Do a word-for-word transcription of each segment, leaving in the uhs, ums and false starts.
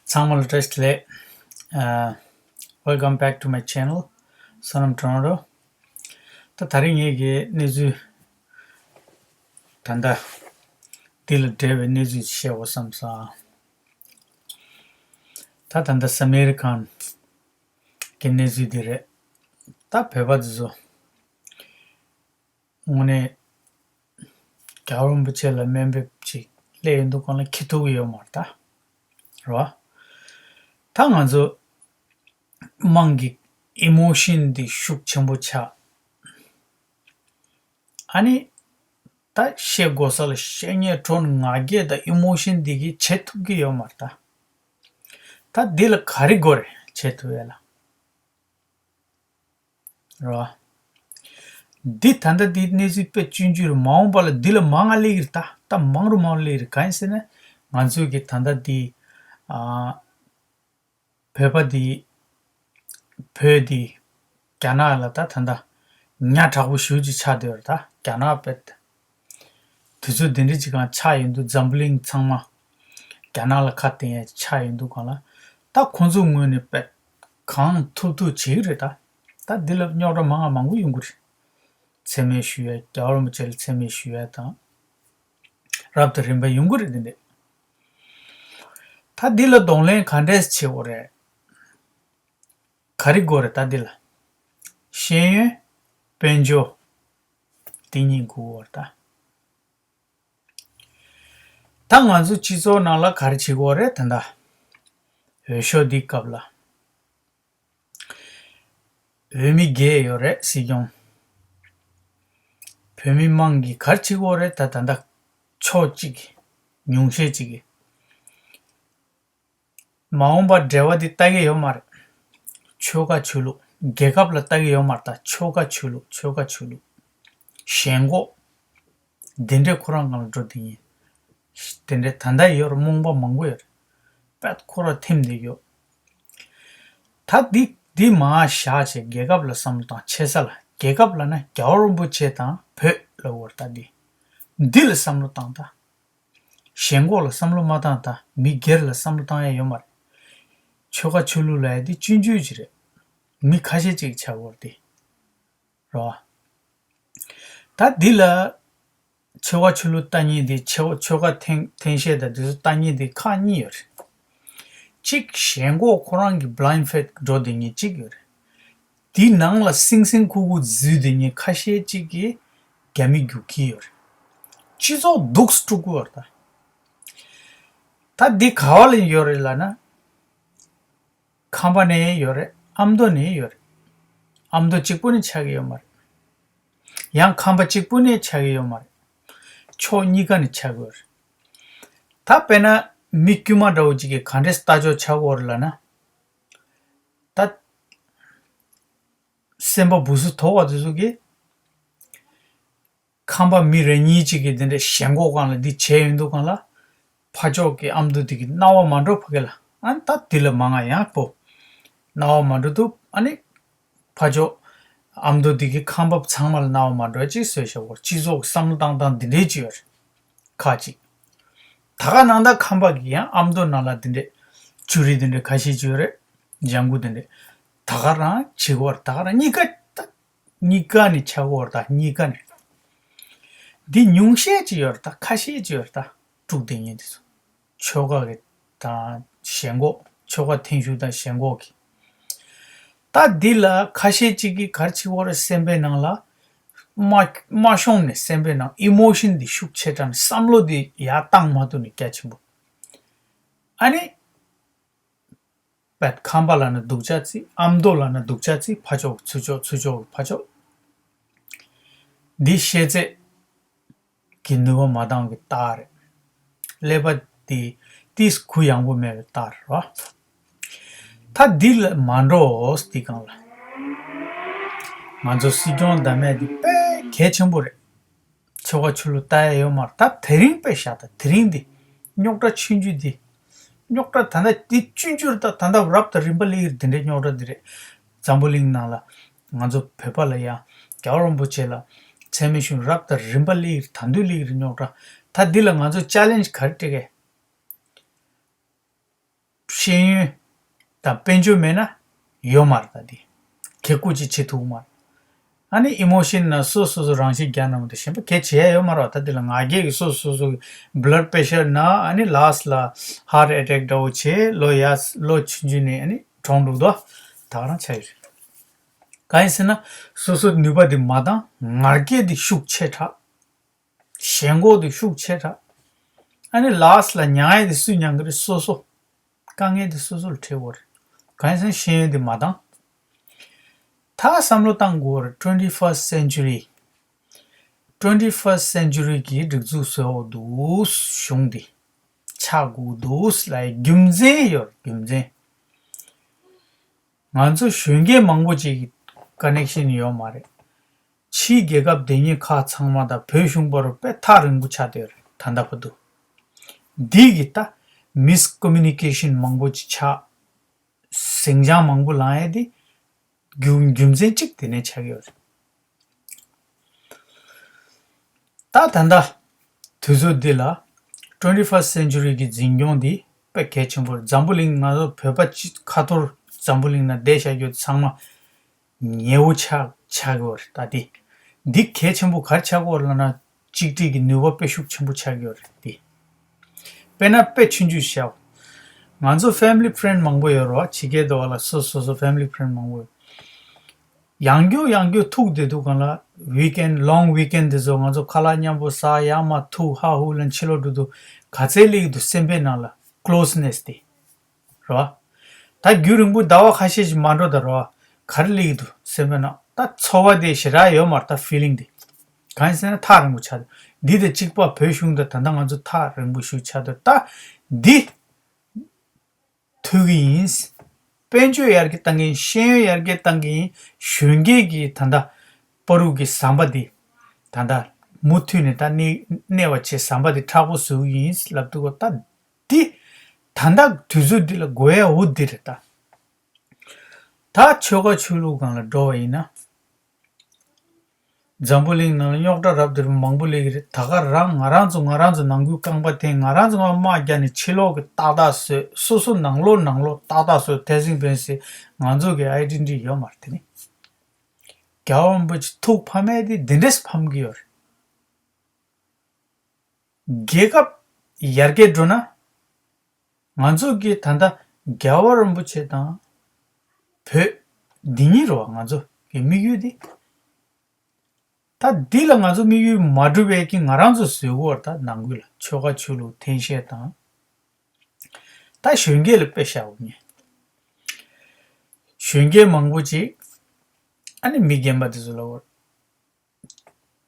ཚང་མ་ལ་བཀྲ་ཤིས་བདེ་ལེགས། ཨ། Welcome back to my channel. བསོད་ནམས་Toronto. ད་ད་རིང་ངེད་ཀྱི་གནས་ཚུལ་ད་ལྟ་འདི་ལ་འབྲེལ་བའི་གནས་ཚུལ་བཤད་དགོས་བསམ་སོང་། ད་ད་ལྟ་ས་མེ་རི་ཁན་གྱི་གནས་ཚུལ་འདི་རེད། ད་བོད་པ་འདི་ཚོ་དངོས་གནས་རྒྱལ་བ་རིན་པོ་ཆེ་ལ་དམའ་འབེབས་ཅིག་སླེབས་ཡོང་དུས་སྒང་ལ་འཁྱེར་ཐུབ་ཀྱི་ཡོད་མ་རེད་ད། རེད་བ། ད་ང་ཚོ་དམངས་ཀྱི་ཨི་མོ་ཤན་འདི་ཤུགས་ཆེན་པོ་ཆགས། ཨ་ནི་ད་བཤད་དགོས་ས་ལ་བཤད་སྙིང་བྲོ་ནས་ང་རྒྱལ་དང་ཨི་མོ་ཤན་འདི་གིས་བྱེད་ཐུབ་ཀྱི་ཡོད་མ་རེད་ད། ད་འདི་ལ་ག་རེ་དགོས་རེད་བྱེད་ཐུབ་ཡས་ལ། རེད་བ། འདི་ད་ལྟ་འདི་གནས་ཚུལ་དཔེ་སྐྱོན་བརྗོད་རེད། མ་འོངས་པ་ལ་འདི་ལས་མང་ང་སླེབས་ཀྱི་རེད་ད། ད་མང་རུ་མང་རུ་སླེབས་ཀྱི་རེད། གང་ཡིན་ཟེར་ན་ང་ཚོས་ཀྱི་ད་ལྟ་འདི་ཨ། བོད་པ་འདི་བོད་འདི་རྒྱ་ནག་ལ་ད་ད་ལྟ་ཉ་དྲག་པོ་ཞེ་པོ་ཅིག་ཆགས་བསྡད་ཡོད་རེད་ད། རྒྱ་ནག་དཔེ་དུས་ཚོད་འདི་འདྲ་ཅིག་སྒང་ཆགས་ཡོང་དུས་འཛམ་བུ་གླིང་ཚང་མ་རྒྱ་ནག་ལ་ཁ་གཏད་ཡ་ཆགས་ཡོང་དུས་སྒང་ལ་ད་ཁོང་ཚོའི་ངོས་ནས་དཔེ་གང་ཐུབ་ཐུབ་བྱེད་ཀྱི་རེད་ད། ད་འདི་ལ་རྙོག་དྲ་མང་ང་མང་པོ་ཡོང་གི་རེད། མཚན་སྨད་ཞུ་ཡ། རྒྱལ་བ་རིན་པོ་ཆེ་ལ་མཚན་སྨད་ཞུ་ཡ་དང་། རབ་དང་རིམ་པ་ཡོང་གི་རེད་འདི་འདྲ། ད་འདི་ལ་གདོང་ལེན་ག་འདྲས་བྱེད་དགོས་རེད། ག་རེ་དགོས་རེད་ད་འདི་ལ། ཤེས་ཡོན། དཔལ་འབྱོར། འདི་གཉིས་དགོས་རེད་ད། ད་ང་ཚོ་སྤྱི་ཚོགས་ནང་ལ་ག་རེ་བྱེད་དགོས་རེད་ད་ལྟ། འོས་ཤོག་འདི་སྐབས་ལ། འོས་མི་བརྒྱད་ཡོད་རེད་སྲིད་སྐྱོང་། བོད་མི་མང་གིས་ག་རེ་བྱེད་དགོས་རེད་ད་ད་ལྟ། ཕྱོགས་གཅིག་གིས། ཉུང་ཤས་གཅིག་གིས། མ་འོངས་པར་འབྲེལ་བ་འདི་ལྟ་གི་ཡོད་མ་རེད། ཆོལ་ཁ་ཆོས་ལུགས་རྒྱལ་ཁབ་ལ་ལྟ་གི་ཡོད་མ་རེད་ད། ཆོལ་ཁ་ཆོས་ལུགས་ཆོལ་ཁ་ཆོས་ལུགས། ཞེན་ཁོག་འདི་འདྲས་ཁོ་རང་སྒང་ལ་འགྲོ་བསྡད་མཁན། དེ་འདྲས་ད་ལྟ་ཡོད་རེད། རྨོངས་པ་མང་པོ་ཡོད་རེད། དཔེ་ཁོ་རང་ཐིམ་བསྡད་ཡོད། ད་འདི་འདི་མར་བཞག་བྱས་རྒྱལ་ཁབ་ལ་བསམ་བློ་བཏང་། ཆེ་ས་ལ། རྒྱལ་ཁབ་ལབ་ན་རྒྱལ་བ་རིན་པོ་ཆེ་དང་བོད་ལབ་དགོས་རེད་ད། འདི་འདི་ལ་བསམ་བློ་བཏང་ད། ཞེན་ཁོག་ལ་བསམ་བློ་མ་བཏང་ད། མི་སྒེར་ལ་བསམ་བློ་བཏང་ཡ་ཡོད་མ་རེད། ཆོལ་ཁ་ཆོས་ལུགས་ལབ་ཡ་འདི་སྐྱོན་བརྗོད་ཅིག་རེད། མི་ཁ་ཤས་ཅིག་ཆགས་ཡོད་རེད་དེ། རེད་བ། ད་འདི་ལ་ཆོལ་ཁ་ཆོས་ལུགས་ལྟ་མཁན་དེ། ཆོལ་ཆོལ་ཁ་འཐེན་འཐེན་ཤེས་དང་དེ་ཚོ་ལྟ་མཁན་དེ་ཁག་གཉིས་ཡོད་རེད། གཅིག་ཞེན་ཁོག་ཁོ་རང་གི་blind faith འགྲོ་བསྡད་མཁན་གཅིག་ཡོད་རེད། དེའི་ནང་ལ་སིང་སིང་ཁུག་ཁུག་འཛུལ་བསྡད་མཁན་ཁ་ཤས་གཅིག་གིས་རྒྱ་མི་རྒྱུག་གི་ཡོད་རེད། སྤྱི་ཚོགས་སྡུག་སེ་དཀྲུག་གི་ཡོད་རེད་ད། ད་འདི་ག་བ་ལ་ཡོད་རེད་ལབ་ན། ཁམས་པ་ནས་ཡོད་རེད། ཨ་མདོ་ནས་ཡོད་རེད། ཨ་མདོ་གཅིག་པུ་ནས་ཆགས་ཀྱི་ཡོད་མ་རེད། ཡང་ཁམས་པ་གཅིག་པུ་ནས་ཆགས་ཀྱི་ཡོད་མ་རེད། ཕྱོགས་གཉིས་ཀ་ནས་ཆགས་ཀྱི་ཡོད་རེད། ད་དཔེར་ན་མི་དཀྱུས་མ་འདྲ་བོ་གཅིག་གིས་ག་འདྲས་ལྟ་ཕྱོགས་ཆགས་ཀྱི་ཡོད་རེད་ལབ་ན། ད་སེམས་པ་སྦུ་སུ་དོག་པ་དེ་ཚོ་གིས། ཁམས་པ་མི་རེ་གཉིས་གཅིག་གིས་འདི་འདྲའི་ཞེན་ཁོག་སྒང་ལ་འདི་བྱས་ཡོང་དུས་སྒང་ལ། ཕར་ཕྱོགས་ཀྱི་ཨ་མདོ་དེ་གི་སྣང་བ་མ་འགྲོ་ཕ་གི་ལ། ཨ་ནི་ད་དེ་ལ་མང་ང་ཡང་པོ་སྣང་བ་མ་འགྲོ་དུས། ཨ་ནི་ཕར་ཕྱོགས་ཨ་མདོ་དེ་གི་ཁམས་པ་ཚང་མ་ལ་སྣང་བ་མ་འགྲོ་ཅིག་བཟོས་བཞག་གོ། སྤྱི་ཚོགས་ཀྱི་བསམ་བློ་བཏང་སྟངས་འདི་འདྲའི་ཅིག་ཡོད་རེད། ཁག་ཅིག་ད་ག་ནང་ད་ཁམས་པ་གི་ཡང་ཨ་མདོ་ནང་ལ་འདི་འདྲའི་ཅུ་རི་འདི་འདྲའི་ཁ་ཤས་ཅིག་ཡོད་རེད། ལྗང་གུ་འདི་འདྲའི། ད་ག་རང་བྱེད་དགོས་རེད། ད་ག་རང་གཉིས་ཀ་ད། གཉིས་ཀ་ནས་ཆགས་ཀྱི་ཡོད་རེད་ད། གཉིས་ཀ་ནས། འདི་ཉུང་ཤས་ཅིག་ཡོད་རེད་ད། ཁ་ཤས་ཅིག་ཡོད་རེད་ད། དཀྲུག་བསྡད་མཁན་དེ་ཚོ། ཆོལ་ཁ་གི་དང་ཞེན་ཁོག་ཆོལ་ཁ་འཐེན་ཤུགས་དང་ཞེན་ཁོག་གི། ད་འདི་ལ་ཁ་ཤས་ཅིག་གིས་ག་རེ་བྱེད་ཀྱི་ཡོད་རེད། སེམས་པའི་ནང་ལ། མ་མ་ཤོང་ནས་སེམས་པའི་ནང་ཨི་མོ་ཤན་འདི་ཤུགས་ཆེ་དྲགས་ནས་བསམ་བློ་འདི་ཡར་བཏང་མ་ཐུབ་ནས་རྒྱ་ཆེན་པོ། ཨ་ནི། པད་ཁམས་པ་ལབ་ན་སྡུག་ཅག་བརྩི། ཨ་མདོ་ལབ་ན་སྡུག་ཅག་བརྩི། ཕར་ཕྱོགས་ཀྱི་ཚུར་ཕྱོགས། ཚུར་ཕྱོགས་ཀྱི་ཕར་ཕྱོགས། འདི་ཤེས་ཚད་ཀྱི་ནུས་པ་མ་འདང་གི་རྟགས་རེད། ཀླད་པ་འདི་ཏིས་གུ་ཡངས་པོ་མེད་པའི་རྟགས་རེད་བ། ད་འདི་ལ་མ་འགྲོ། འདི་སྒང་ལ་ང་ཚོ་སྲིད་སྐྱོང་བདམས་ཡས་འདི་དཔེ་གལ་ཆེན་པོ་རེད། ཆོལ་ཁ་ཆོས་ལུགས་ལྟ་ཡ་ཡོད་མ་རེད། ད་དེ་རིང་དཔེ་བཞག་ད། དེ་རིང་འདི་རྙོག་དྲ་ཆུང་ཆུང་འདི། རྙོག་དྲ་ད་ལྟ་འདི་ཆུང་ཆུང་རེད་ད། ད་ལྟ་རབ་དང་རིམ་པ་སླེབས་ཀྱི་རེད། འདི་འདྲའི་རྙོག་དྲ་འདི་རེད། འཛམ་བུ་གླིང་ནང་ལ་ང་ཚོ་བོད་པ་ལ་ཡང་རྒྱལ་བ་རིན་པོ་ཆེ་ལ་མཚན་སྨད་ཞུ་རབ་དང་རིམ་པ་སླེབས་ཀྱི་རེད། ད་དུང་སླེབས་ཀྱི་རེད་རྙོག་དྲ། ད་འདི་ལ་ང་ཚོ་ཅ་ལེན་ཇི་ག་རེ་སྤྲད་ཀྱི། ཤེས་ཡོན་དང་དཔལ་འབྱོར་མེད་ན་ཡོད་མ་རེད། ད་དེ་གལ་ཁུར་ཅིག་བྱེད་ཐུབ་མ་རེད། ཨ་ནི་ཨི་མོ་ཤན་ན་སོ་སོ་སོ་རང་བཞིན་རྒྱ་ནང་དུ་གཞན་པ་གལ་ཆེ་ཡ་ཡོད་མ་རེད་བ། ད་དེ་ལ་ང་རྒྱལ་གྱི་སོ་སོ་སོ་གི་blood pressure ན་ཨ་ནི་last་ལ་heart attack་འདྲ་བོ་བྱས་ལོ་ཡ་ལོ་ཆུང་ཆུང་ནས་ཨ་ནི་གྲོངས་འགྲོ་དོ་ད་ག་རང་ཆགས་ཡོད་རེད། གང་ཡིན་ཟེར་ན་སོ་སོ་ནུས་པ་དེ་མ་འདང་ང་རྒྱལ་དེ་ཤུགས་ཆེ་དྲགས། ཞེན་ཁོག་དེ་ཤུགས་ཆེ་དྲགས། ཨ་ནི་last་ལ་མྱང་ཡ་དེ་སུས་མྱང་གི་རེད། སོ་སོ། དཀའ་ངལ་དེ་སོ་སོ་ལ་འཕྲད་ཡོད་རེད། གང་ཡིན་ཟེར་ན་ཤེས་ཡོན་དེ་མ་འདང་། ད་བསམ་བློ་བཏང་དགོས་རེད། twenty first century twenty first century་གི་སྒྲིག་འཛུགས་བཟོ་འོ་འདུག་གཞུང་འདི་ཆགས་དགོས་འདུག་ལ་རྒྱུ་མཚན་ཡོད་རེད། རྒྱུ་མཚན། ང་ཚོ་གཞོན་སྐྱེས་མང་པོ་ཅིག་གི་connection་ཡོད་མ་རེད། ཕྱིའི་རྒྱལ་ཁབ་དེ་གཉིས་ཁག་ཚང་མ་དང་བོད་གཞུང་བར་དུ་དཔེ་ཐག་རིང་པོ་ཆགས་བསྡད་ཡོད་རེད། ད་ལྟ་བར་དུ། འདི་གི་ད་miscommunication་མང་པོ་ཅིག་ཆགས། ཟིང་ཆ་མང་པོ་ལངས་ཡས་དེ་རྒྱུ་རྒྱུ་མཚན་གཅིག་དེ་ནས་ཆགས་ཀྱི་ཡོད་རེད། ད་ད་ལྟ་དུས་ཚོད་འདི་ལ་twenty first century་གི་འཛིན་སྐྱོང་འདི་དཔེ་གལ་ཆེན་པོ་རེད། འཛམ་བུ་གླིང་ང་ཚོ་བོད་པ་སྤྱི་ཁ་ཐོར་འཛམ་བུ་གླིང་ན་བསྡད་བཞག་རྒྱུ་ཚང་མ་ཉེ་བོ་ཆགས་ཆགས་ཀྱི་ཡོད་རེད། ད་འདི་འདི་གལ་ཆེན་པོ་ག་རེ་ཆགས་ཀྱི་ཡོད་རེད་ལབ་ན་གཅིག་སྒྲིལ་གྱི་ནུས་པ་དཔེ་ཤུགས་ཆེན་པོ་ཆགས་ཀྱི་ཡོད་རེད། འདི་དཔེར་ན་དཔེ་ཆུང་ཆུང་བཤད། ང་ཚོ་family friend་མང་པོ་ཡོད་རེད་བ། ཕྱི་རྒྱལ་དུ་བ་ལ་སོ་སོ་སོ་family friend་མང་པོ་ཡོད། ཡང་རྒྱུ་ཡང་རྒྱུ་ཐུག་བསྡད་དུས་སྒང་ལ་weekend long weekend་དེ་ཚོ་ང་ཚོ་ཁ་ལག་མཉམ་པོ་ཟ་ཡ་མ་ཐུག་ཧ་ཧུ་ལན་ཕྱི་ལོགས་འགྲོ་དུས་ག་ཚད་སླེབས་ཀྱི་འདུག་སེམས་པའི་ནང་ལ་closeness་དེ་རེད་བ། ད་རྒྱུན་རིང་པོ་ཟླ་བ་ཁ་ཤས་ཤིག་མ་འགྲོ་ད་རེད་བ། ག་རེ་སླེབས་ཀྱི་འདུག་སེམས་པའི་ནང་ད་ཚོར་བ་དེ་ཞེ་དྲག་ཡོད་མ་རེད། ད་feeling་དེ་གང་ཡིན་ཟེར་ན་ཐག་རིང་པོ་ཆགས་འདུག་འདི་དང་གཅིག་པ་བོད་གཞུང་དང་ད་ལྟ་ང་ཚོ་ཐག་རིང་པོ་ཞིག་ཆགས་འདུག་ད་འདི་ཐུག་གི་ཡིན། དཔལ་འབྱོར་ཡར་རྒྱས་གཏང་གི་ཡིན། ཤེས་ཡོན་ཡར་རྒྱས་གཏང་གི་ཡིན། གཞོན་སྐྱེས་ཀྱི་ད་ལྟ་བར་དུ་གི་ཟམ་པ་འདི་ད་ལྟ་མུ་མཐུད་ནས་ད་གནས་གནས་པ་བྱས་ཟམ་པ་འདི་མཁྲེགས་པོ་བཟོ་གི་ཡིན་ལབ་འདུག་གོ་ད་འདི་ད་ལྟ་དུས་ཚོད་འདི་ལ་དགོས་ཡ་འོ་འདི་རེད་ད། ད་ཆོལ་ཁ་ཆོས་ལུགས་སྒང་ལ་འགྲོ་བ་ཡིན་ན། འཛམ་བུ་གླིང་ནང་ལ་རྙོག་དྲ་རབ་དང་རིམ་པ་མང་པོ་སླེབས་ཀྱི་རེད། ད་ག་རང་ང་རང་ཚོ་ང་རང་ཚོ་ནང་ཁུལ་རྐང་པ་འཐེན། ང་རང་ཚོ་ང་དམག་རྒྱག་ནས་ཕྱི་ལོགས་ཀྱི་ཏག་ཏག་བཟོས། སོ་སོ་ནང་ལོགས་ནང་ལོགས་ཏག་ཏག་བཟོས། ཐེ་སིང་བན་སི་ང་ཚོ་གི་ཨའི་ཌེན་ཊི་ཊི་ཡོད་མ་རེད། དེ་ནི་རྒྱལ་བ་རིན་པོ་ཆེ་ཐུགས་ཕམ་ཡས་དེ་འདི་འདྲས་ཕམ་གྱི་ཡོད་རེད། རྒྱལ་ཁབ་ཡར་རྒྱས་འགྲོ་ན། ང་ཚོ་གི་ད་ལྟ་རྒྱལ་བ་རིན་པོ་ཆེ་དང་བོད་འདི་གཉིས་རེད་བ། ང་ཚོ་གི་དམིགས་ཡུལ་འདི། ད་འདི་ལ་ང་ཚོ་དམིགས་ཡུལ་མ་འགྲུབ་པའི་གི་ང་རང་ཚོ་བཟོས་ཡོད་རེད། ད་ནང་ཁུལ་ལ་ཆོལ་ཁ་ཆོས་ལུགས་འཐེན་ཤེས་དང་། ད་གཞོན་སྐྱེས་ལ་དཔེ་བཞག་དགོས་ངེས། གཞོན་སྐྱེས་མང་པོ་ཅིག་ཨ་ནི་མི་རྒན་པ་དེ་ཚོ་ལ་འོ།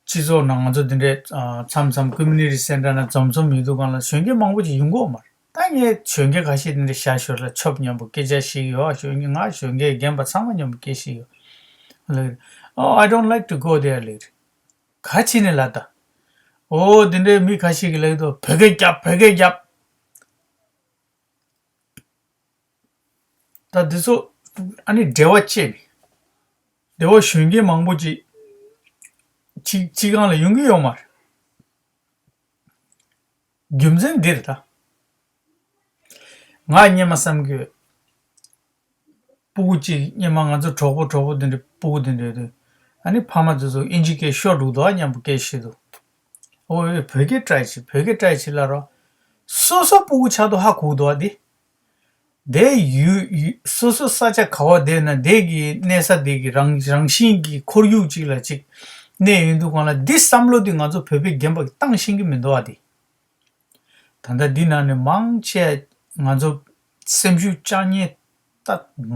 སྤྱི་ཚོགས་ནང་ང་ཚོ་འདི་འདྲའི་ཨ་མཚམས་མཚམས་community centre་ན་འཛོམས་འཛོམས་ཡོད་དུས་སྒང་ལ་གཞོན་སྐྱེས་མང་པོ་ཅིག་ཡོང་གི་ཡོད་མ་རེད། ད་ངས་གཞོན་སྐྱེས་ཁ་ཤས་འདི་འདྲ་ཞལ་ཞོར་ལ་ཆོབ་མཉམ་པོ་སྐད་ཆ་བཤད་ཀྱི་ཡོད། གཞོན་སྐྱེས་ང་གཞོན་སྐྱེས་རྒན་པ་ཚང་མ་མཉམ་པོ་སྐད་བཤད་ཀྱི་ཡོད། ལབ་ཀྱི་རེད། Oh, I don't like to go there་ལབ་ཀྱི་རེད། ག་ཅི་ནས་ལབ་ད། ཨོ་འདི་འདྲའི་མི་ཁ་ཤས་ཀྱིས་ལབ་ཀྱི་འདུག་བོད་སྐད་རྒྱབ། བོད་སྐད་རྒྱབ། ད་འདི་ཚོ་ཨ་ནི་འབྲེལ་བ་བཅད་ནས་འདི་བ་གཞོན་སྐྱེས་མང་པོ་ཅིག་ཅིག་ཅིག་སྒང་ལ་ཡོང་གི་ཡོད་མ་རེད། རྒྱུ་མཚན་འདི་རེད་ད། ང་སྔོན་མ་བསམ་གྱི་ཡོད། སྤུ་གུ་གཅིག་སྔོན་མ་ང་ཚོ་གྲོགས་པོ་གྲོགས་པོ་འདི་འདྲ་སྤུ་གུ་འདི་འདྲ་ཡོད་དུས། ཨ་ནི་ཕ་མ་ཚོ་ཚོ་ཨིན་ཇི་སྐད་ཤོར་འགྲོ་འདུག་ཨ་མཉམ་པོ་སྐད་བཤད་འདུག་ཨོ་ཨེ་བོད་སྐད་try་བྱེད། བོད་སྐད་try་བྱེད་ལབ་རོགས། སོ་སོ་སྤུ་གུ་ཆགས་འདུག་ཧ་གོ་འདུག་ཨ་འདི། དེ་ཡུལ་ཡུལ་སོ་སོ་ས་ཆ་ག་བ་བསྡད་ན་དེ་གི་གནས་ས་དེ་གི་རང་རང་བཞིན་གྱི་ཁོར་ཡུག་ཅིག་ལ་ཅིག་གནས་ཡོང་དུས་སྒང་ལ་འདི་བསམ་བློ་འདི་ང་ཚོ་བོད་པའི་རྒན་པ་གི་བཏང་ཤེས་ཀྱི་མི་འདུག་ཨ་འདི། ད་ལྟ་འདི་ནང་ནས་མང་ཆེ་ང་ཚོ་སེམས་ཤུགས་བཅངས་མཁན་ད་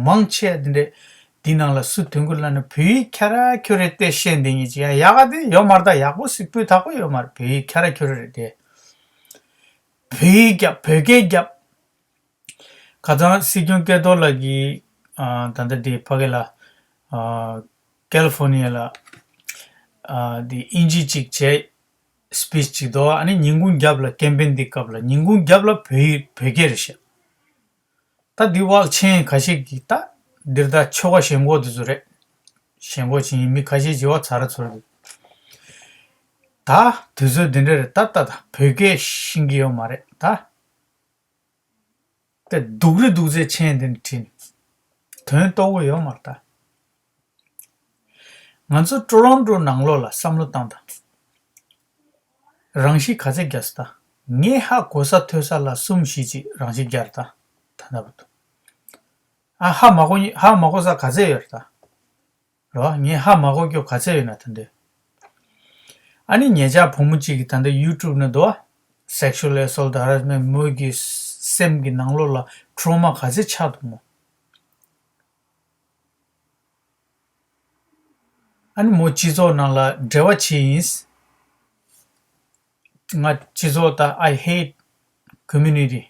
མང་ཆེ་འདི་འདྲས་འདི་ནང་ལ་སུ་ཐོན་གི་ལབ་ན་བོད་ཡིག་ཁྱོད་ར་ཁྱོད་རེད་དེ་བཤད་འདི་ཉིད་ཅིག་ཡང་ཡག་ག་དེ་ཡོད་མ་རེད། ད་ཡག་པོ་ཞིག་སྤུས་དག་པོ་ཡོད་མ་རེད། བོད་ཡིག་ཁྱོད་ར་ཁྱོད་རེ་རེད་དེ། བོད་ཡིག་རྒྱབ། བོད་སྐད་རྒྱབ། ཁ་སང་སྲིད་སྐྱོང་སྐལ་རྡོར་ལགས་ཀྱིས་ཨ་ད་ལྟ་འདི་ཕ་གི་ལ་ཨ་ཀེ་ལི་ཧྥོར་ནི་ཡ་ལ་ཨ་འདི་དབྱིན་ཇི་གཅིག་བྱས་སི་པིཆ་གཅིག་འདུག་ཨ་ནི་ཉིན་གུང་རྒྱབ་ལ་ཀེམ་པེན་འདི་སྐབས་ལ་ཉིན་གུང་རྒྱབ་ལ་བོད་ཡིག་བོད་སྐད་རེད་ཤག་ད་འདི་བག་ཆེན་ཁ་ཤས་ཀྱིས་ད་འདིར་ད་ཆོལ་ཁ་ཞེན་ཁོག་འདི་ཚོ་རེད། ཞེན་ཁོག་བྱེད་མཁན་མི་ཁ་ཤས་བྱེད་བ་ཚ་ར་ཚོར་འདུག་ད་དུས་ཚོད་འདི་འདྲ་རེད། ད་ད་ད་བོད་སྐད་ཤེས་ཀྱི་ཡོད་མ་རེད་ད། དེ་སྡུག་རི་སྡུག་ཚེ་མཆན་དེ་འདྲ་བྲིས་ནས་དོན་རྟོགས་ཀྱི་ཡོད་མ་རེད་ད། ང་ཚོ་ཊོ་རོན་ཊོ་ནང་ལོགས་ལ་བསམ་བློ་བཏང་དང་། རང་ཤི་ག་ཚད་རྒྱག་སོང་ད། ངས་ཧ་གོ་ས་ཐོས་ས་ལ་གསུམ་བཞི་ཅིག་རང་ཤི་རྒྱག་རེད་ད། ད་ལྟ་བར་དུ། ཨ་ཧ་མ་གོ་ཧ་མ་གོ་ས་ག་ཚད་ཡོད་རེད་ད། རོ། ངས་ཧ་མ་གོ་རྒྱུ་ག་ཚད་ཡོད་ན་ད་འདོད། ཨ་ནི་ཉེ་ཆར་བུ་མོ་གཅིག་གིས་ད་ལྟ་ཡུ་ཊུབ་ནང་དུ་sexual assault harassment མོས་ཀྱི་སེམས་ཀྱི་ནང་ལོགས་ལ་ཊོ་རོ་མ་ག་ཚད་ཆགས་འདུག་མོ། ཨ་ནི་མོ་སྤྱི་ཚོགས་ནང་ལ་འབྲེལ་བ་བྱེད་ཡིན། ང་སྤྱི་ཚོགས་ད་I hate community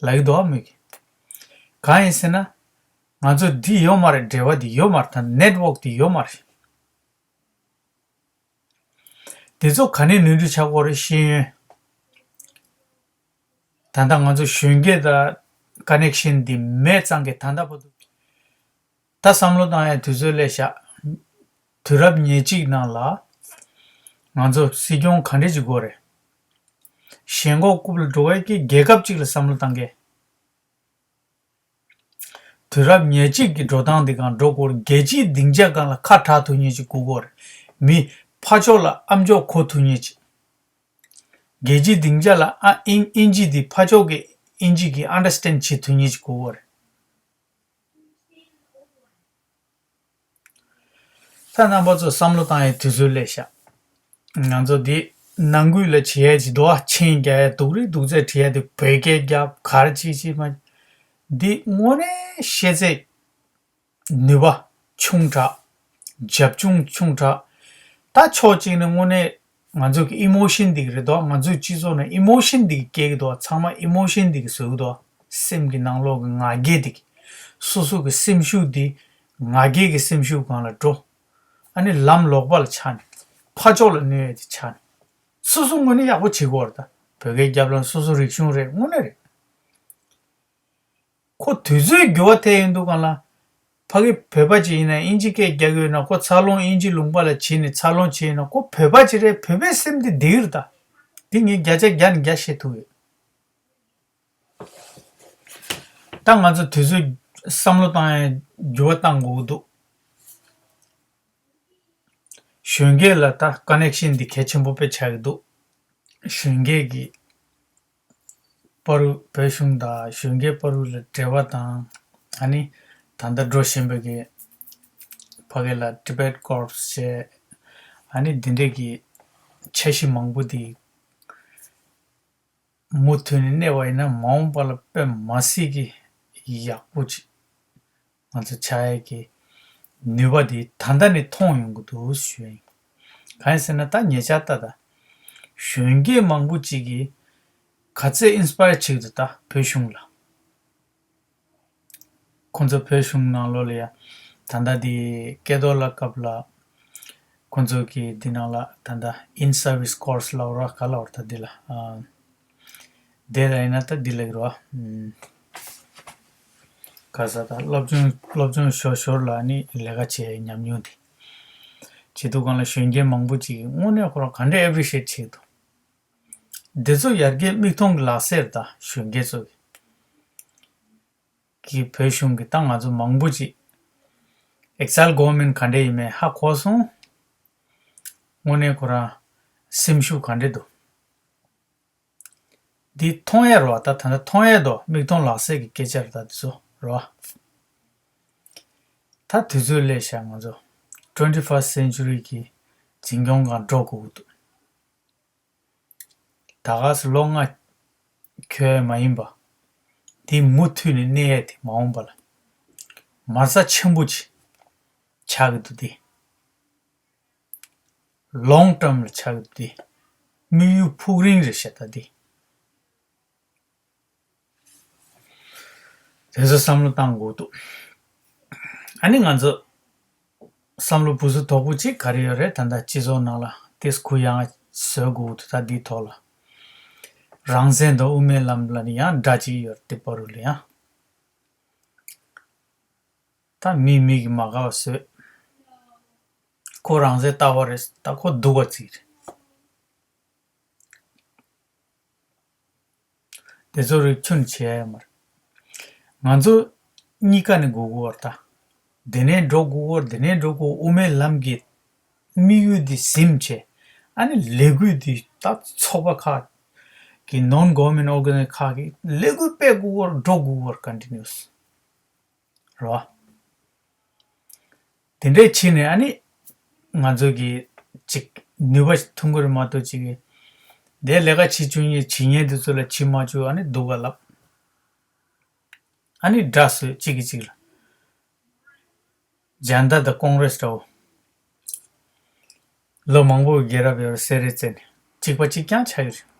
ལབ་ཀྱི་འདུག་ཨ་མོས་ཀྱི། གང་ཡིན་ཟེར་ན། ང་ཚོ་འདི་ཡོད་མ་རེད། འབྲེལ་བ་འདི་ཡོད་མ་རེད། ད་network འདི་ཡོད་མ་རེད། འདི་ཚོ་ག་ནས་ནོར་འཁྲུལ་ཆགས་ཀྱི་ཡོད་རེད་ཤེས་ཡོན། ད་ལྟ་ང་ཚོ་གཞོན་སྐྱེས་དང་ཀ་ནེག་ཤན་འདི་མེད་ཙང་གི་ད་ལྟ་བར་དུ། ད་བསམ་བློ་བཏང་ཡའི་དུས་ཚོད་སླེབས་ཤག་དུས་རབས་ཉེར་གཅིག་ནང་ལ་ང་ཚོ་སྲིད་སྐྱོང་ག་འདྲ་ཅིག་དགོས་རེད། ཞེན་ཁོག་རྐུབ་ལ་འགྲོ་བའི་གི་རྒྱལ་ཁབ་ཅིག་ལ་བསམ་བློ་བཏང་གི། དུས་རབས་ཉེར་གཅིག་གི་འགྲོ་སྟངས་འདི་གང་འགྲོ་དགོས་རེད། རྒྱལ་སྤྱིའི་སྡིངས་ཆ་སྒང་ལ་ཁ་གྲག་ཐུབ་མཁན་ཅིག་དགོས་ཀྱི་ཡོད་རེད། མི་ཕར་ཕྱོགས་ལ་ཨ་མཆོག་གོ་ཐུབ་མཁན་ཅིག་རྒྱལ་སྤྱིའི་སྡིངས་ཆ་ལ་ཨ་ཨིན་ཨིན་ཇི་འདི་ཕར་ཕྱོགས་ཀྱི་ཨིན་ཇི་གིས་ཨན་ཌར་སི་ཊེན་ཌ་བྱེད་ཐུབ་མཁན་ཅིག་དགོས་ཀྱི་ཡོད་རེད། ད་རྣམ་པ་ཚོ་བསམ་བློ་བཏང་ཡའི་དུས་ཚོད་སླེབས་ཤག་ང་ཚོ་འདི་ནང་ཁུལ་ལ་བྱེད་ཡ་ཅིག་འདུག་ཨ། མཆན་རྒྱག་ཡ་སྡུག་རུས་སྡུག་ཚད་བྲི་ཡ་དེ་བོད་སྐད་རྒྱབ་ག་རེ་བྱེད་བྱེད་མ། འདི་དངོས་གནས་ཤེས་ཚད་ནུས་པ་ཆུང་དྲགས། རྒྱབ་ལྗོངས་ཆུང་དྲགས། ད་ཕྱོགས་གཅིག་ནས་དངོས་གནས་ང་ཚོ་གི་ཨི་མོ་ཤན་འདི་གི་རེད་དོ། ང་ཚོའི་སྤྱི་ཚོགས་ནང་ཨི་མོ་ཤན་འདི་གི་སྐྱེ་གི་འདུག་ཚང་མ་ཨི་མོ་ཤན་འདི་གི་བཟོ་གི་འདུག་སེམས་ཀྱི་ནང་ལོགས་ཀྱི་ང་རྒྱལ་འདི་གི། སོ་སོ་གི་སེམས་ཤུགས་འདི་ང་རྒྱལ་གྱི་སེམས་ཤུགས་སྒང་ལ་འགྲོ། ཨ་ནི་ལམ་ལོག་པ་ལ་ཆགས་ནས་ཕར་ཕྱོགས་ལ་གནོད་ཡས་དེ་ཆགས་ནས། སོ་སོ་དངོས་གནས་ཡག་པོ་བྱེད་དགོས་རེད་ད། བོད་སྐད་རྒྱབ་ལ་སོ་སོ་རིག་གཞུང་རེད། དངོས་གནས་རེད། ཁོ་དུས་ཚོད་འགྱུར་བ་ཐེབས་ཡོང་དུས་སྒང་ལ། ཕ་གི་བོད་པ་ཅིག་ཡིན་ན་ཨིན་ཇི་སྐད་རྒྱག་གི་ཡོད་ན་ཁོ་འཚར་ལོངས་ཨིན་ཇི་ལུང་པ་ལ་བྱས་ནས་འཚར་ལོངས་བྱས་ཡོད་ན་ཁོ་བོད་པ་ཅིག་རེད། བོད་པའི་སེམས་དེ་འདི་རེད་ད། འདི་ངས་བརྒྱ་ཆ་བརྒྱ་ནས་བརྒྱ་བཤད་ཐུབ་ཡོད། ད་ང་ཚོ་དུས་ཚོད་བསམ་བློ་བཏང་ཡས་འགྱུར་བ་བཏང་དགོས་ཀྱི་འདུག་གཞོན་སྐྱེས་ལ་ད་ཀ་ནེག་ཤན་འདི་གལ་ཆེན་པོ་དཔེ་ཆགས་ཀྱི་འདུག་གཞོན་སྐྱེས་ཀྱི་བར་དུ་བོད་གཞུང་དང་གཞོན་སྐྱེས་བར་དུ་ལ་འབྲེལ་བ་དང་། ཨ་ནི་ད་ལྟ་འགྲོ་བཞིན་པའི་གི་ཕ་གི་ལ་Tibet Corps བྱས། ཨ་ནི་འདི་འདྲས་ཀྱི་འཆར་གཞི་མང་པོ་འདི་མུ་མཐུད་ནས་གནས་པ་ཡིན་ན་མ་འོངས་པ་ལ་དཔེ་མ་སྲིད་ཀྱི་ཡག་པོ་ཅིག་ང་ཚོ་ཆགས་ཡས་ཀྱི་ནུས་པ་འདི་ད་ལྟ་ནས་མཐོང་ཡོང་གི་འདུག་ཞུ་ཡ་ཡིན། གང་ཡིན་ཟེར་ན་ད་ཉེ་ཆར་ལྟ་ད། གཞོན་སྐྱེས་མང་པོ་ཅིག་གིས་ག་ཚད་ཨིན་སི་པ་ཡར་བྱེད་ཀྱི་འདུག་ད་བོད་གཞུང་ལ། ཁོང་ཚོ་བོད་གཞུང་ནང་ལོགས་ལ་ཡ། ད་ལྟ་འདི་སྐལ་རྡོར་ལགས་སྐབས་ལ། ཁོང་ཚོ་གི་འདི་ནང་ལ་ད་ལྟ་In-Service Course ལབ་ར་ག་ལབ་ར་ད་འདི་ལ། ཨ། དེ་ལ་ཡིན་ན་ད་འདི་ལ་གི་ར། ཨམ། ག་ས་ད་སློབ་སྦྱོང་སློབ་སྦྱོང་ཞོར་ཞོར་ལ་ནི་ལས་ཀ་བྱེད་ཉམས་མྱོང་དེ། བྱེད་དུས་སྒང་ལ་གཞོན་སྐྱེས་མང་པོ་ཅིག་གིས་དངོས་གནས་ཁོ་རང་ག་འདྲ་appreciate བྱེད་འདུག་འདི་ཚོ་ཡར་རྒྱས་མིག་མཐོང་གི་ལག་ཟེར་ད་གཞོན་སྐྱེས་ཚོ་གི། གི་བོད་གཞུང་གི་ད་ང་ཚོ་མང་པོ་ཅིག་Exile Government ག་འདྲ་ཡིན་མིན་ཧ་གོ་སོང་། དངོས་གནས་ཁོ་རང་སེམས་ཤུགས་ག་འདྲ་འདུག་འདི་མཐོང་ཡས་རོ། ད་ད་ལྟ་མཐོང་ཡས་དོ་མིག་མཐོང་ལག་ཟེར་གི་སྐད་ཆ་རེད་ད་འདི་ཚོ་རོ། ད་དུས་ཚོད་སླེབས་ཤག་ང་ཚོ་twenty-first century གི་འཛིན་སྐྱོང་སྒང་འགྲོ་དགོས་ཀྱི་འདུག་ད་ག་སེ་ལོ་ལྔ་འཁྱོལ་ཡས་མ་ཡིན་པ། འདི་མུ་མཐུད་ནས་གནས་ཡས་དེ་མ་འོངས་པ་ལ། མ་རྩ་ཆེན་པོ་ཅིག་ཆགས་ཀྱི་འདུག་སྟེ། Long term ལ་ཆགས་ཀྱི་འདུག་སྟེ། དམིགས་ཡུལ་ཕུགས་རིང་རེད་ཤག་ད་འདི། དེ་ཚོ་བསམ་བློ་བཏང་དགོས་འདུག་ཨ་ནི་ང་ཚོ་བསམ་བློ་བུ་སུ་དོག་པོ་གཅིག་ག་རེ་ཡོད་རེད། ད་ལྟ་སྤྱི་ཚོགས་ནང་ལ་ཏིས་གུ་ཡངས་བཟོ་དགོས་འདུག་ད་འདིའི་ཐོག་ལ་རང་བཙན་དང་དབུ་མའི་ལམ་ལ་ནི་ཡང་འདྲ་གཅིག་ཡོད་རེད། དེ་བར་དུ་ལ་ཡང་ད་མི་མི་གི་མ་དགའ་བ་བཟོས། ཁོ་རང་བཙན་ལྟ་བ་རེད། ད་ཁོ་སྡུག་པ་གཅིག་རེད། དེ་ཚོ་རིགས་ཆུན་བྱས་ཡ་མ་རེད། ང་ཚོ་གཉིས་ཀ་ནས་སྒུག་དགོས་པ་རེད་ད། དེ་ནས་འགྲོ་དགོས་པ་རེད། དེ་ནས་འགྲོ་དགོས། དབུ་མའི་ལམ་གྱི་དམིགས་ཡུལ་འདི་ཟིན་བྱས། ཨ་ནི་ལས་འགུལ་འདི་ད་ཚོགས་པ་ཁག་གི་non government organization ཁག་གི་ལས་འགུལ་སྤེལ་དགོས་པ་རེད། འགྲོ་དགོས་པ་རེད། continuous རེད་བ། དེ་འདྲའི་བྱས་ནས་ཨ་ནི་ང་ཚོ་གི་ཅིག་ནུས་པ་ཐོན་གྱི་རེད་མ་གཏོགས་ཅིག་གི་དེ་ལས་ཀ་བྱེད་བཅུག་མཁན་བྱེད་མཁན་དེ་ཚོ་ལ་བྱེད་མ་བཅུག་ཨ་ནི་སྡུག་ག་ལབ། ཨ་ནི་དགྲ་བཟོས་གཅིག་གིས་གཅིག་ལ། ཇན་ད་དང་ཀོང་རེས་འདྲ་བོ། ལོ་མང་པོའི་རྒྱལ་རབས་ཡོད་རེད་ཟེར་རེད་ཟེར་ནས་གཅིག་པ་གཅིག་རྐྱང་ཆགས་ཡོད་རེད།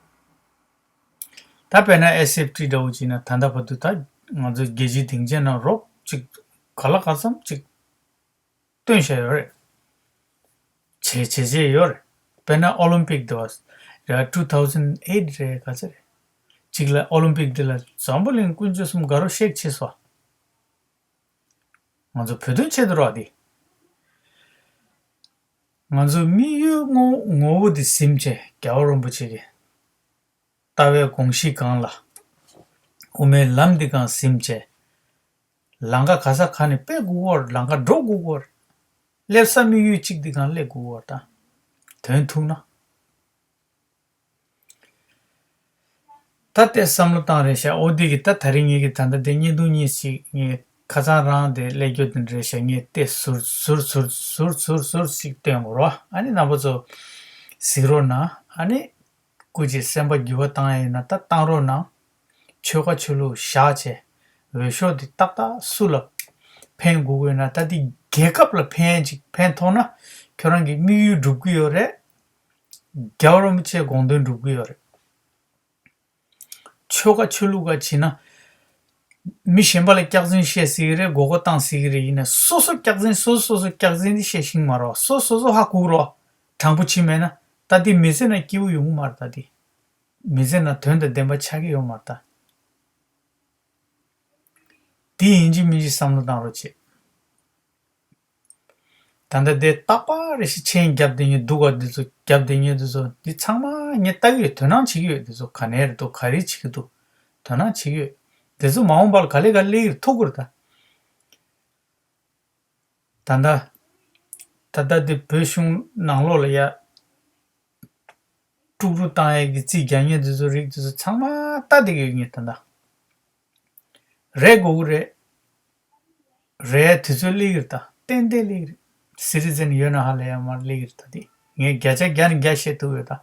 ད་དཔེར་ན་ཨེས་ཨེཕ་ཊི་འདྲ་བོ་བྱས་ན་ད་ལྟ་བར་དུ་ད་ང་ཚོ་རྒྱལ་སྤྱིའི་སྡིངས་ཆའི་ནང་རོགས་གཅིག་ག་ལ་ག་ཙམ་གཅིག་བཏོན་བཞག་ཡོད་རེད། བྱས་བྱས་བྱས་ཡོད་རེད། དཔེར་ན་ཨོ་ལིམ་པིག་དེ་བ་རེད། two thousand eight རེད་ག་ཚོད་རེད། གཅིག་ལ་ཨོ་ལིམ་པིག་དེ་ལ་འཛམ་བུ་གླིང་ཀུན་སྤྱོད་གསུམ་དགའ་རབ་གཤེགས་བྱས་སོ། ང་ཚོ་བོད་དོན་ཆེད་དུ་རོགས་དེ། ང་ཚོ་དམིགས་ཡུལ་ངོ་ངོ་བོ་དེ་ཟིན་བྱས་རྒྱལ་བ་རིན་པོ་ཆེ་གི་ལྟ་བའི་དགོངས་གཞི་སྒང་ལ། དབུ་མའི་ལམ་འདི་སྒང་ཟིན་བྱས། ལམ་ཁ་ག་ས་ག་ནས་སྤེལ་དགོས་པ་རེད། ལམ་ཁ་འགྲོ་དགོས་པ་རེད། སླེབས་ས་དམིགས་ཡུལ་གཅིག་འདི་སྒང་སླེབས་དགོས་པ་རེད་ད། དོན་ཐུག་ན། ད་ལྟའི་བསམ་བློ་བཏང་རེད་ཤག་འོ་འདི་གི་ད་དེ་རིང་ངེད་ཀྱི་ད་ལྟ་དེ་བརྙན་ཐུང་གཉིས་ཤིག་ངས་ཁ་སང་རང་དེ་སླེབས་རྒྱུ་དེ་འདྲ་རེད་ཤག་ངས་དེ་ཟུར་ཟུར་ཟུར་ཟུར་ཟུར་ཟུར་ཟུར་ཞིག་སྟོན་དགོས་རོ། ཨ་ནི་རྣམ་པ་ཚོ་གཟིགས་རོགས་གནང་། ཨ་ནི་སྐུ་མཁྱེན་སེམས་པ་འགྱུར་བ་བཏང་ཡ་ཡིན་ན་ད་བཏང་རོགས་གནང་། ཆོལ་ཁ་ཆོས་ལུགས་བཞག་བྱས་འོས་ཤོག་དེ་ཏག་ཏག་སུ་ལ་འཕེན་དགོས་དགོས་ན། ད་དེ་རྒྱལ་ཁབ་ལ་འཕེན་ཅིག་འཕེན་ཐུབ་ན་ཁྱོད་རང་གི་དམིགས་ཡུལ་འགྲུབ་ཀྱི་ཡོད་རེད། རྒྱལ་བ་རིན་པོ་ཆེའི་དགོངས་དོན་འགྲུབ་ཀྱི་ཡོད་རེད། ཆོལ་ཁ་ཆོས་ལུགས་ཀ་བྱས་ན། མི་གཞན་པ་ལ་སྐྱག་རྫུན་བཤད་སྲིད་ཀྱི་རེད། མགོ་སྐོར་བཏང་སྲིད་ཀྱི་རེད། ཡིན་ན་སོ་སོ་སྐྱག་རྫུན་སོ་སོ་སོ་སོ་སྐྱག་རྫུན་དེ་བཤད་ཤེས་ཀྱི་མ་རེད། སོ་སོ་སོ་ཧ་གོ་རོགས། དྲང་པོ་བྱས་མེད་ན་ད་དེ་མི་ཚེ་ན་སྐྱིད་པོ་ཡོང་གི་མ་རེད། ད་དེ་མི་ཚེ་ན་དོན་དང་ལྡན་པ་ཆགས་ཀྱི་ཡོད་མ་རེད་ད། དེ་ཡིན་གཅིག་མིན་གཅིག་བསམ་བློ་བཏང་རོགས་བྱེད། ད་ལྟ་དེ་རྟག་པར་རེ་ཞིག་མཆན་རྒྱབ་བསྡད་མཁན་སྡུག་ག་འདི་ཚོ་རྒྱབ་བསྡད་མཁན་འདི་ཚོ་འདི་ཚང་མ་ངས་ལྟ་གི་ཡོད། དོ་སྣང་བྱེད་ཀྱི་ཡོད། འདི་ཚོ་ག་ནས་རེད་འདུག་ག་རེ་བྱེད་ཀྱི་འདུག་དོ་སྣང་བྱེད་ཀྱི་ཡོད། འདི་ཚོ་མ་འོངས་པ་ལ་ག་ལེ་ག་ལེ་སླེབས་ཀྱི་རེད་ཐུག་གི་རེད་ད། ད་ལྟ་ད་ལྟ་འདི་བོད་གཞུང་ནང་ལོགས་ལ་ཡ། དཀྲུག་དཀྲུག་བཏང་ཡས་ཀྱི་རྩིས་རྒྱག་མཁན་དེ་ཚོ་རིགས་དེ་ཚོ་ཚང་མ་ལྟ་བསྡད་ཀྱི་ཡོད་ངས་ད་ལྟ། རེད་དགོས་ཀྱི་རེད། རེད་དུས་ཚོད་སླེབས་ཀྱི་རེད་ད། ཏན་ཏན་སླེབས་ཀྱི་རེད། སི་ཊི་ཛན་ཡོད་ན་ཧ་ལས་ཡ་མར་སླེབས་ཀྱི་རེད་ད་དེ། ངས་བརྒྱ་ཆ་བརྒྱ་ནས་བརྒྱ་བཤད་ཐུབ་ཡོད་ད།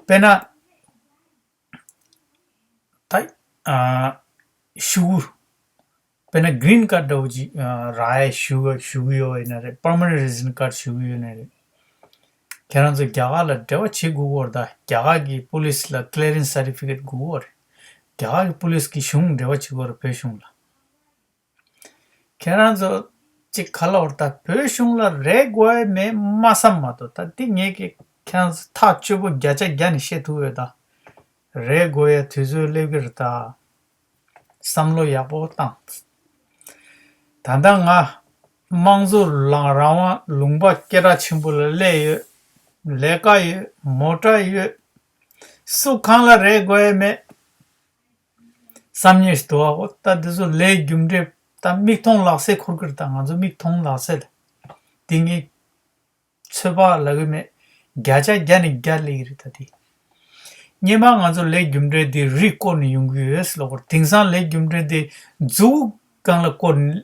དཔེར་ན། ད། ཨ། ཞུ་གུ། དཔེར་ན་གི་རིན་ཀར་འདྲ་བོ་ཅིག་ཨ། རག་ཡས་ཞུ་གི་ཞུ་གི་ཡོད་ཡིན་ན་རེད། པར་མ་ནེན་ཊི་རེ་སི་ཌེན་ཊི་ཀར་ཞུ་གི་ཡོད་ན་རེད། ཁྱེད་རང་ཚོ་རྒྱ་གར་ལ་འབྲེལ་བ་བྱེད་དགོས་ཀྱི་ཡོད་རེད་ད། རྒྱ་གར་གྱི་པུ་ལིས་ལ་ཀི་ལི་ཡ་རེན་སི་སར་ཊི་ཕི་ཀེ་ཊི་དགོས་ཀྱི་ཡོད་རེད། རྒྱ་གར་གྱི་པུ་ལིས་ཀྱི་གཞུང་འབྲེལ་བ་བྱེད་དགོས་རེད་བོད་གཞུང་ལ། ཁྱེད་རང་ཚོ་གཅིག་ག་ལ་བར་ད་བོད་གཞུང་ལ་རེ་དགོས་ཡ་མེད་མ་བསམ་མ་གཏོགས། ད་འདི་ངས་ཀྱི་ཁྱེད་རང་ཚོ་ཐག་གཅོད་པོ་བརྒྱ་ཆ་བརྒྱ་ནས་བཤད་ཐུབ་ཡོད་ད། རེ་དགོས་ཡ་དུས་ཚོད་སླེབས་ཀྱི་རེད་ད། བསམ་བློ་ཡག་པོ་བཏང་། ད་ལྟ་ང་དམངས་གཙོ་ལ་རང་དབང་ལུང་པ་སྐད་གྲགས་ཆེན་པོ་ལ་སླེབས་ཡོད། ལས་ཀ་ཡོད། མོ་ཊ་ཡོད། སུ་གང་ལ་རེ་དགོས་ཡ་མེད། བསམ་ཉེས་ཤིག་འདུག་ཨ། ད་འདི་ཚོ་ལས་རྒྱུ་འབྲས་ད་མིག་མཐོང་ལག་ཟས་འཁོར་གི་རེད་ད། ང་ཚོ་མིག་མཐོང་ལག་ཟས་ལ། འདི་ངས་ཚོད་དཔག་ལབ་གི་མེད། བརྒྱ་ཆ་བརྒྱ་ནས་བརྒྱ་སླེབས་ཀྱི་རེད་ད་དེ། སྔོན་མ་ང་ཚོ་ལས་རྒྱུ་འབྲས་འདི་རིགས་བསྐོར་ནས་ཡོང་གི་ཡོད་ཟེར་ལབ་ཀྱི་རེད། དེང་སང་ལས་རྒྱུ་འབྲས་འདི་མཛུབ་གུ་སྒང་ལ་བསྐོར་ནས་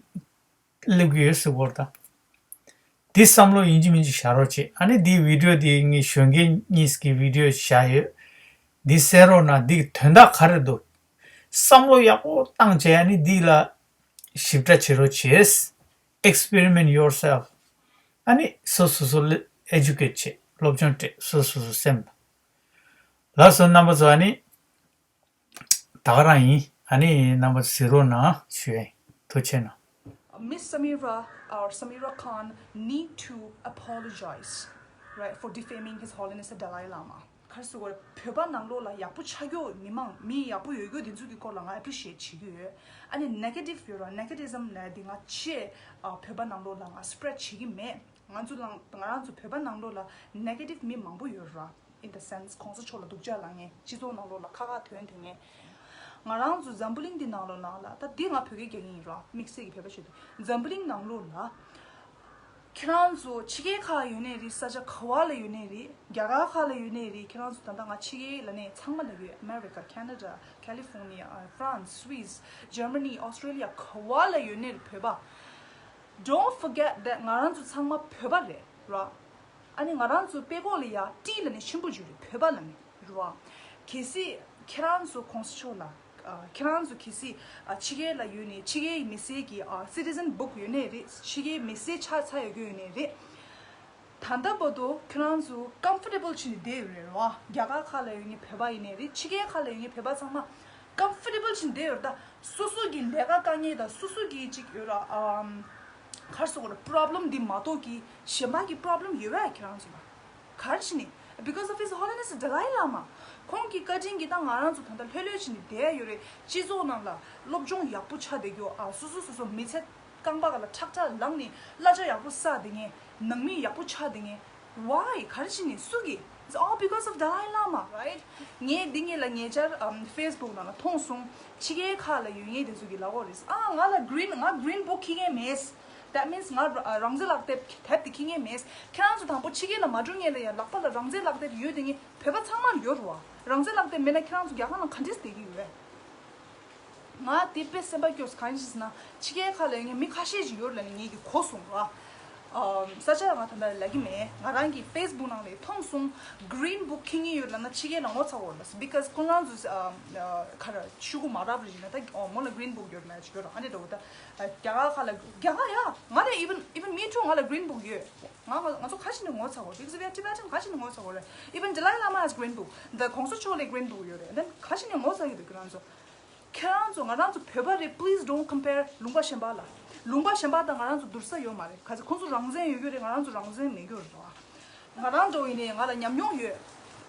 སླེབས་ཀྱི་ཡོད་ཟེར་གྱི་ཡོད་རེད་ད། འདི་བསམ་བློ་ཡིན་གཅིག་མིན་གཅིག་བཞག་རོགས་བྱེད། ཨ་ནི་འདིའི་བི་ཌི་ཡོ་འདི་ངས་གཞོན་སྐྱེས་གཉིས་ཀྱི་བི་ཌི་ཡོ་བཞག་ཡོད། འདི་གསན་རོགས་གནང་། འདི་གི་དོན་དག་ག་རེ་འདུག་བསམ་བློ་ཡག་པོ་བཏང་བྱས། ཨ་ནི་འདི་ལ་ཞིབ་ཕྲ་བྱེད་རོགས་བྱེད། Experiment yourself. ཨ་ནི་སོ་སོ་སོ་ལ་ཨེ་ཌུ་ཀེཊ་བྱེད། སློབ་སྦྱོང་སྤྲད། སོ་སོ་སོ་སེམས་ལ། ལགས་སོ་རྣམ་པ་ཚོ། ཨ་ནི། ད་ག་རང་ཡིན། ཨ་ནི་རྣམ་པ་གཟིགས་རོགས་གནང་ཞུ་ཡ་ཡིན། ཐུགས་རྗེ་གནང་། Miss Samira or Samira Khan need to apologize, right, for defaming His Holiness the Dalai Lama. ག་རེ་ཟེར་དགོས་རེད། བོད་པ་ནང་ལོགས་ལ་ཡག་པོ་ཆགས་ཀྱོག་མི་མང་མི་ཡག་པོ་ཡོད་ཀྱོག་དེ་ཚོ་གི་སྐོར་ལ་ང་ཨེ་པི་རི་ཤི་ཨེཊ་བྱེད་ཀྱི་ཡོད། ཨ་ནི་ནེ་གེ་ཊིབ་ཡོད་ར། ནེ་གེ་ཊིབ་ཛམ་ལབ་ཡ་དེ་ང་ཆེ་ཨ་བོད་པ་ནང་ལོགས་ལ་ང་སི་པི་རེ་ཌི་བྱེད་ཀྱི་མེད། ང་ཚོ་ལ་ང་རང་ཚོ་བོད་པ་ནང་ལོགས་ལ་ནེ་གེ་ཊིབ་མི་མང་པོ་ཡོད་ར། In the sense གོང་ས་མཆོག་ལ་སྡུག་ཅག་ལབ་མཁན། སྤྱི་ཚོགས་ནང་ལོགས་ལ་ཁ་ཁ་ཐོན་ཐོན་མཁན། ང་རང་ཚོ་འཛམ་བུ་གླིང་འདི་ནང་ལོགས་ནང་ལ། ད་འདི་ང་བོད་སྐད་རྒྱག་གི་ཡིན་ར། དམིགས་བསལ་གྱི་བོད་པ་ཞིག་འདུག་འཛམ་བུ་གླིང་ནང་ལོགས་ལ། ཁྱེད་རང་ཚོ་ཕྱི་རྒྱལ་ཁག་ཡོད་ནའི་རེད། ས་ཆ་ག་བ་ལ་ཡོད་ནའི་རེད། རྒྱ་གར་ཁག་ལ་ཡོད་ནའི་རེད། ཁྱེད་རང་ཚོ་ད་ལྟ་ང་ཕྱི་རྒྱལ་ལབ་ནས་ཚང་མ་ལབ་ཡོད། America, Canada, California, France, Swiss, Germany, Australia ག་བ་ལ་ཡོད་ནའི་རེད། བོད་པ། Don't forget that ང་རང་ཚོ་ཚང་མ་བོད་པ་རེད་ར། ཨ་ནི་ང་རང་ཚོ་དཔྲལ་ཀོག་ལ་ཡ་ཊི་ལབ་ནས་ཆེན་པོ་བརྗོད་རེད། བོད་པ་ལབ་ནས་རེད་བ། གལ་སྲིད་ཁྱེད་རང་ཚོ་གོང་ས་མཆོག་ལ། ཨ། ཁྱེད་རང་ཚོ་གལ་སྲིད། ཨ། ཕྱི་རྒྱལ་ལ་ཡོད་ནས་ཕྱི་རྒྱལ་གྱི་མི་སེར་གྱི། ཨ། citizen book ཡོད་ནའི་རེད། ཕྱི་རྒྱལ་མི་སེར་ཆགས་ཚར་ཡོད་རྒྱུ་ཡོད་ནའི་རེད། ད་ལྟ་བར་དུ་ཁྱེད་རང་ཚོ་comfortable བྱས་ནས་བསྡད་ཡོད་རེད་བ། རྒྱ་གར་ཁག་ལ་ཡོད་མཁན་བོད་པ་ཡིན་ནའི་རེད། ཕྱི་རྒྱལ་ཁག་ལ་ཡོད་མཁན་བོད་པ་ཚང་མ་comfortable བྱས་ནས་བསྡད་ཡོད་རེད། ད་སོ་སོ་གི་ལས་ཀ་དཀའ་ངལ་དང་སོ་སོ་གི་ཅིག་ཡོད་ར། ཨམ། ག་རེ་ཟེར་དགོས་རེད། problem འདི་མ་གཏོགས་ཀྱི་གཞན་པ་གི་problem ཡོད་པས་ཁྱེད་རང་ཚོ་ལ། ག་རེ་བྱས་ནས། Because of His Holiness the Dalai Lama. ཁོང་གི་བཀའ་དྲིན་གྱིས་ད་ང་རང་ཚོ་ད་ལྟ་ལྷོད་ལྷོད་བྱས་ནས་བསྡད་ཡོད་རེད། སྤྱི་ཚོགས་ནང་ལ་སློབ་སྦྱོང་ཡག་པོ་ཆགས་བསྡད་རྒྱུ། ཨ། སོ་སོ་སོ་སོ་མི་ཚེ་རྐང་པ་སྒང་ལ་ཁྲག་ཁྲག་ལངས་ནས་གླ་ཆ་ཡག་པོ་ཟ་བསྡད་མཁན། ནང་མི་ཡག་པོ་ཆགས་བསྡད་མཁན། Why? ག་རེ་བྱས་ནས། སུ་གིས། It's all because of Dalai Lama, right? ངས་འདི་ངས་ལ་ཉེ་ཆར། ཨམ། Facebook ནང་ལ་མཐོང་སོང་། ཕྱི་རྒྱལ་ཁག་ལ་ཡོད་མཁན་དེ་ཚོ་གིས་ལབ་ཡོད་རེད། ཨ། ང་ལ་green ང་green book འཁྱེར་མཁན་མེད། That means ང་རང་རང་བཙན་ལག་དེབ་དེབ་དེ་འཁྱེར་མཁན་མེད། ཁྱེད་རང་ཚོ་དང་པོ་ཕྱི་རྒྱལ་ལ་མ་འགྲོ་སྔོན་ལ་ཡང་ལག་པ་ལ་རང་བཙན་ལག་དེབ་ཡོད་དེ། ངས་བོད་པ་ཚང་མར་ཡོད་རེད་བ། རང་བཙན་ལག་དེབ་མེད་ན་ཁྱེད་རང་ཚོ་རྒྱ་གར་ནང་ག་འདྲས་བསྡད་ཀྱི་ཡོད་རེད། ང་དེ་དཔེ་སེམས་པ་སྐྱོ་ས་གང་ཡིན་ཟེར་ན། ཕྱི་རྒྱལ་ཁག་ལ་ཡོད་མཁན་མི་ཁ་ཤས་ཤིག་ཡོད་རེད་ལབ་ནས་ངས་ཀྱིས་གོ་སོང་ར། ཨམ། ས་ཆ་ང་ད་ལྟ་ལབ་ཀྱི་མེད། ང་རང་གི་Facebook ནང་ལ་མཐོང་སོང་། Green Book འཁྱེར་མཁན་ཡོད་ལབ་ན་ཕྱི་རྒྱལ་ལ་ངོ་ཚ་བོ་ལ། Because ཁོང་རང་ཚོ། ཨམ། ཨ། ག་རེ་ཤོག་གུ་མ་རག་པ་ཞིག་ན་ད། ཨོ། མོ་ལ་Green Book ཡོད་མེད་ཅིག་ཡོད་ར། ཨ་ནི་འདྲ་བོ་ད། ཨ། རྒྱ་གར་ཁག་ལ། རྒྱ་གར་ཡ། ང་ལ་even, even me too. ང་ལ་Green Book ཡོད། ང་ང་ང་ཚོ་ཁ་ཤས་ནས་ངོ་ཚ་བོ། Because we are Tibetan. ཁ་ཤས་ནས་ངོ་ཚ་བོ་རེད། Even Dalai Lama has Green Book. The གོང་ས་མཆོག་ལ་Green Book ཡོད་རེད། Then ཁ་ཤས་ནས་ངོ་ཚ་གི་འདུག་ཁྱེད་རང་ཚོ། ཁྱེད་རང་ཚོ། ང་རང་ཚོ་བོད་པ་རེད། Please don't compare ལུང་པ་གཞན་པ་ལ། ལུང་པ་གཞན་པ་དང་ང་རང་ཚོ་བསྡུར་ས་ཡོད་མ་རེད། ག་ཚོད་ཁོང་ཚོ་རང་བཙན་ཡོད་རྒྱུ་རེད། ང་རང་ཚོ་རང་བཙན་མེད་རྒྱུ་རེད་བ། ང་རང་འདྲ་བོ་ཡིན་ནའི་ང་ལ་ཉམས་མྱོང་ཡོད།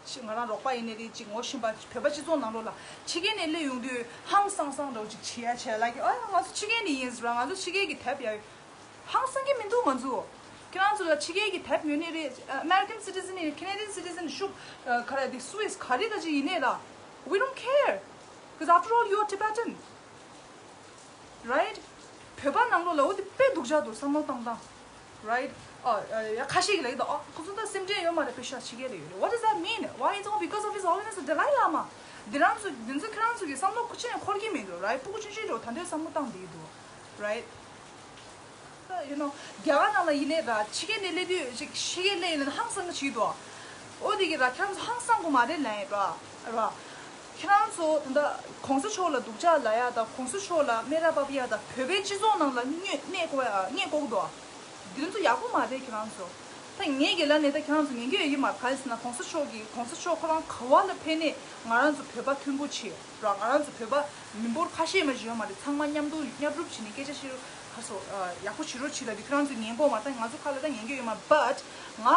ཅིག་ང་རང་རོགས་པ་ཡིན་ནའི་རེད། ཅིག་ངོ་ཤེས་པ་བོད་པ་སྤྱི་ཚོགས་ནང་ལོགས་ལ་ཕྱི་རྒྱལ་ནས་སླེབས་ཡོང་དུས་ཧང་སང་སང་འདྲ་བོ་ཅིག་བྱེད་ཡ་བྱེད་ལ་གི། ཨ། ང་ཚོ་ཕྱི་རྒྱལ་ནས་ཡིན་ཟེར་བ། ང་ཚོ་ཕྱི་རྒྱལ་གྱི་དེབ་ཡ། ཧང་སང་གི་མི་འདུག་ང་ཚོ། ཁྱེད་རང་ཚོ་ལ་ཕྱི་རྒྱལ་གྱི་དེབ་ཡོད་ནའི་རེད། American citizen ཡིན། Canadian citizen ཤོག་ཨ། ག་རེ་དེ་Swiss ག་རེ་ག་ཅིག་ཡིན་ནའི་ལ། We don't care. Because after all, you are Tibetan. Right? བོད་པ་ནང་ལོགས་ལ་འོ་དེ་དཔེ་སྡུག་ཅག་འདུག་བསམ་བློ་བཏང་སྟངས། Right? ཨ། ཨ། ཡ། ཁ་ཤས་ཀྱིས་ལབ་ཀྱི་འདུག་ཨ། ཁོ་ཚོ་ད་སེམས་ཁྲལ་ཡོད་མ་རེད། པེ་ཤག་ཕྱི་རྒྱལ་ལ་ཡོད་རེད། What does that mean? Why? It's all because of His Holiness the Dalai Lama. འདི་རང་ཚོ། འདི་ཚོ་ཁྱེད་རང་ཚོ་གི་བསམ་བློ་ཁུ་ཆེན་འཁོར་གྱི་མི་འདུག Right? སྤུ་གུ་ཆུང་ཆུང་འདྲ་བོ་ད་འདྲའི་བསམ་བློ་བཏང་བསྡད་ཀྱི་འདུག Right? You know, རྒྱ་གར་ནང་ལ་ཡིན་ནའི་ར། ཕྱི་རྒྱལ་ནས་སླེབས་དུས་ཅིག་ཕྱི་རྒྱལ་སླེབས་ཡིན་ན་ཧང་སང་གི་བྱེད་ཀྱི་འདུག་འོ་དེ་གི་ར། ཁྱེད་རང་ཚོ་ཧང་སང་དགོས་མ་རེད་ལབ་ཡིན་ར། ར། ཁྱེད་རང་ཚོ་ད་ལྟ་གོང་ས་མཆོག་ལ་སྡུག་ཅག་ལབ་ཡ་དང་། གོང་ས་མཆོག་ལ་སྨད་ར་ཕབ་ཡ་དང་། བོད་པའི་སྤྱི་ཚོགས་ནང་ལ་གནོད་གནོད་དགོས་ཡ། གནོད་དགོས་ཀྱི་འདུག་འདི་ཚོ་ཡག་པོ་མ་རེད། ཁྱེད་རང་ཚོ། ད་ངས་ཀྱི་ལ་ནས་ད་ཁྱེད་རང་ཚོ་ཉན་གྱི་ཡོད་ཀྱི་མ་རེད། ག་རེ་ཟེར་ན། གོང་ས་མཆོག་གིས། གོང་ས་མཆོག་ཁོ་རང་ག་བ་ལ་ཕེབས་ནས་ང་རང་ཚོ་བོད་པ་མཐུན་པོ་བྱེད་ར། ང་རང་ཚོ་བོད་པ་མི་འབོར་ཁ་ཤས་མ་ཞིག་ཡོད་མ་རེད། ཚང་མ་མཉམ་དུ་མཉམ་རུབ་བྱས་ནས་སྐད་ཆ་བཤད་རོགས། ག་རེ་ཟེར། ཨ། ཡག་པོ་བྱེད་རོགས་བྱས་ལབ་དུས་ཁྱེད་རང་ཚོ་ཉན་གྱི་ཡོད་མ་རེད། ད་ང་ཚོ་ཁ་ལ་ད་ཉན་གྱི་ཡོད་མ་རེད། But ང་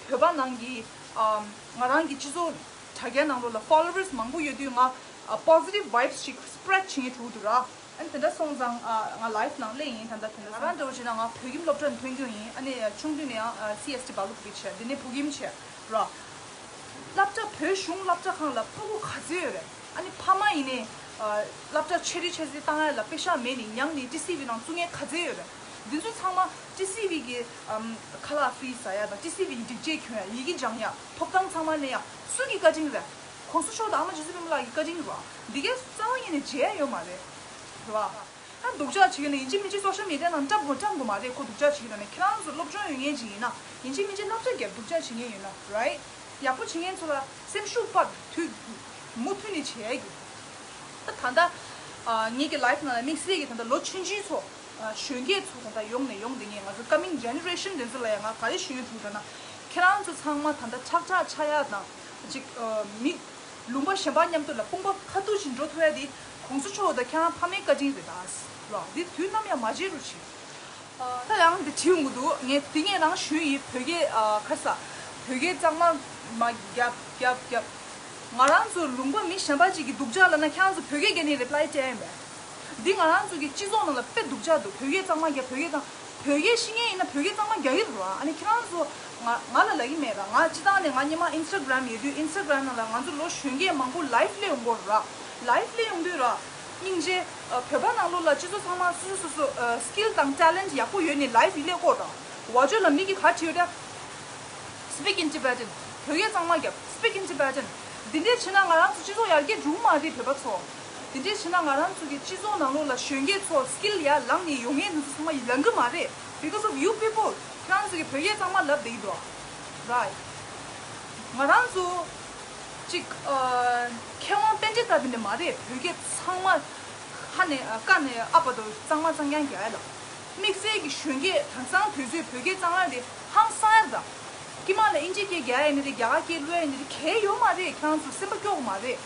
བོད་པ་ནང་གི། ཨམ། ང་རང་གི་སྤྱི་ཚོགས་དྲ་རྒྱ་ནང་ལོགས་ལ་followers མང་པོ་ཡོད་དུས་ང་ཨ། positive vibes ཞིག་spread བྱེད་མཁན་འགྲོ་གི་འདུག་ར། ཨ་ནི་དེ་འདྲ་སོང་ཙང་། ཨ། ང་live ནང་སླེབས་ཡིན། ད་ལྟ་དེ་འདྲ་སོང་། ང་རང་འདྲ་བོ་བྱས་ན་ང་བོད་ཁྱིམ་སློབ་གྲྭ་ནས་ཐོན་རྒྱུ་ཡིན། ཨ་ནི་ཆུང་དུས་ནས་ཡང་། ཨ། སི་ཨེས་ཊི་བ་ལུག་པི་བྱས། དེ་ནས་བོད་ཁྱིམ་བྱས་ར། སློབ་གྲྭ། བོད་གཞུང་སློབ་གྲྭ་ཁང་ལ་སྤུ་གུ་ག་ཚོད་ཡོད་རེད། ཨ་ནི་ཕ་མ་ཡིན་ནའི། ཨ། སློབ་གྲྭ་ཆེ་རི་ཆེ་ཟི་བཏང་ཡ་ལ་པེ་ཤག་མེད་ནས་མྱངས་ནས་ཊི་སི་ཝི་ནང་བཙུགས་མཁན་ག་ཚོད་ཡོད་རེད། འདི་ཚོ་ཚང་མ་ཊི་སི་ཝི་གི། ཨམ། ཁ་ལག་ཧྥི་རི་ཟ་ཡ་དང་། ཊི་སི་ཝི་ཡི་སྒྲིག་ཆས་གྱོན་ཡ། ཡི་གེ་སྦྱང་ཡ། ཐོབ་ཐང་ཚང་མ་ལེན་ཡ་སུ་གི་བཀའ་དྲིན་རེད། གོང་ས་མཆོག་དང་ཨ་མ་རྗེ་བཙུན་སྒྲོལ་མ་ལགས་ཀྱི་བཀའ་དྲིན་རེད་བ། འདི་གའི་རྩ་བ་ཉིད་ནས་བརྗེད་ཡ་ཡོད་མ་རེད། རེད་བ། ད་སྡུག་ཅག་བྱེད་ཀྱི་ན་ཡིན་གཅིག་མིན་གཅིག་སོ་ཤལ་མི་ཌི་ཡ་ནང་བཀྲམ་དགོས། བཀྲམ་དགོས་མ་རེད། ཁོ་སྡུག་ཅག་བྱེད་ཀྱི་ན་ནས། ཁྱེད་རང་ཚོ་སློབ་སྦྱོང་ཡོད་མཁན་ཅིག་ཡིན་ན། ཡིན་གཅིག་མིན་གཅིག་སློབ་གྲྭ་བརྒྱབ། སྡུག་ཅག་བྱེད་མཁན་ཡིན་ན། རའིཊ། ཡག་པོ་བྱེད་མཁན་ཚོ་ལ་སེམས་ཤུགས་སྤར། དུས་མུ་མཐུད་ནས་བྱེད་ཡ་གི། ད་ད་ལྟ། ཨ། ངེད་ཀྱི་ལའིབ་ནང་ལ་དམིགས་བསལ་གྱི་ད་ལྟ་ལོ་ཆུང་ཆུང་ཚོ། ཨ། གཞོན་སྐྱེས་ཚོ་ད་ལྟ་ཡོང་ནས་ཡོང་དེ་ངས་ང་ཚོ་coming generation དེ་ཚོ་ལ་ཡང་ང་ག་རེ་ཞུ་ཡོད་ཐུག་ད་ན། ཁྱེད་རང་ཚོ་ཚང་མ་ད་ལྟ་ཁྲག་ཁྲག་ཆགས་ཡ་དང་། ཅིག་ཨ། མི་ལུང་པ་གཞན་པ་མཉམ་དུ་ལ་དཔུང་པ་ཁ་ཐུག་ཅིག་འགྲོ་ཐུབ་ཡ་དེ་གོང་ས་མཆོག་དང་ཁྱེད་རང་ཕ་མའི་བཀའ་དྲིན་རེད་ད། ར། འདི་དུས་ནམ་ཡང་མ་བརྗེད་རོགས་བྱེད། ཨ། ད་ཡང་འདི་བྲིས་ཡོང་གི་འདུག་ངས་འདི་ངས་རང་ཞུས་ཡིན། བོད་སྐད། ཨ། ཁ་ས་བོད་སྐད་གཙང་མ་མ་རྒྱབ་རྒྱབ་རྒྱབ། ང་རང་ཚོ་ལུང་པ་མི་གཞན་པ་ཅིག་གིས་སྡུག་ཅག་ལབ་ན་ཁྱེད་རང་ཚོ་བོད་སྐད་རྒྱབ་ནས་རི་པ་ལའི་སྤྲད་ཡིན་པས། འདི་ང་རང་ཚོ་གི་སྤྱི་ཚོགས་ནང་ལ་དཔེ་སྡུག་ཅག་འདུག་བོད་སྐད་གཙང་མ་རྒྱབ། བོད་སྐད་གཙང་། བོད་སྐད་ཤེས་མཁན་ཡིན་ན་བོད་སྐད་གཙང་མ་རྒྱག་གི་རེད་བ། ཨ་ནི་ཁྱེད་རང་ཚོ་ང་ང་ལ་ལབ་ཀྱི་མེད་ར། ང་སྤྱི་བཏང་ནས་ང་སྔོན་མ་ཨིན་སི་ཊ་གྷ་རམ་ཡོད་དུས་ཨིན་སི་ཊ་གྷ་རམ་ནང་ལ་ང་ཚོ་ལོ་གཞོན་སྐྱེས་མང་པོ་ལའིབ་སླེབས་ཡོང་གི་རེད་ར། ལའིབ་ལས་ཡོང་དུས་ར། སྙིང་རྗེ། ཨ། བོད་པ་ནང་ལོགས་ལ་སྤྱི་ཚོགས་ཚང་མ་སོ་སོ་སོ་སོ་ཨ། སི་ཀིལ་དང་ཊེ་ལེན་ཊི་ཡག་པོ་ཡོད་ནས་ལའིབ་ལས་སྐོར་དང་། བ་ཅོ་ལ་མི་གིས་ག་བྲིས་ཡོད་ད། Speak in Tibetan. བོད་སྐད་གཙང་མ་རྒྱབ། Speak in Tibetan. འདི་འདྲས་བྱས་ན་ང་རང་ཚོ་སྤྱི་ཚོགས་ཡར་རྒྱས་འགྲོ་གི་མ་རེད་བོད་པ་ཚོ། འདི་འདྲས་བྱས་ན་ང་རང་ཚོ་གི་སྤྱི་ཚོགས་ནང་ལོགས་ལ་གཞོན་སྐྱེས་ཚོ་སི་ཀིལ་ཡར་ལངས་ནས་ཡོང་མཁན་དེ་ཚོ་ཚང་མ་ལངས་གི་མ་རེད། Because of you people. ཁྱེད་རང་ཚོ་གི་བོད་སྐད་གཙང་མ་ལབ་བསྡད་ཀྱི་འདུག་ཨ། Right. ང་རང་ཚོ་གཅིག་ཨ། མཁས་དབང་པཎ་ཆེན་ལྟ་བུ་ནས་མ་རེད། བོད་སྐད་ཚང་མ་ཧ་ནས་ཨ། ཀ་ནས་ཨ་བར་དུ་གཙང་མ་གཙང་རྐྱང་རྒྱག་ཡ་ལ། དམིགས་བསལ་གྱི་གཞོན་སྐྱེས་དེང་སང་དུས་ཚོད་བོད་སྐད་གཙང་རྐྱང་དེ་ཧང་སང་ཡ་ད། དཀྱིལ་མ་ལ་ཨིན་ཇི་སྐད་རྒྱག་ཡ་ཡིན་ནི་རེད། རྒྱ་གར་སྐད་བླུག་ཡ་ཡིན་ནི་རེད། གལ་ཡོད་མ་རེད། ཁྱེད་རང་ཚོ་སེམས་པ་སྐྱོ་གི་མ་རེད།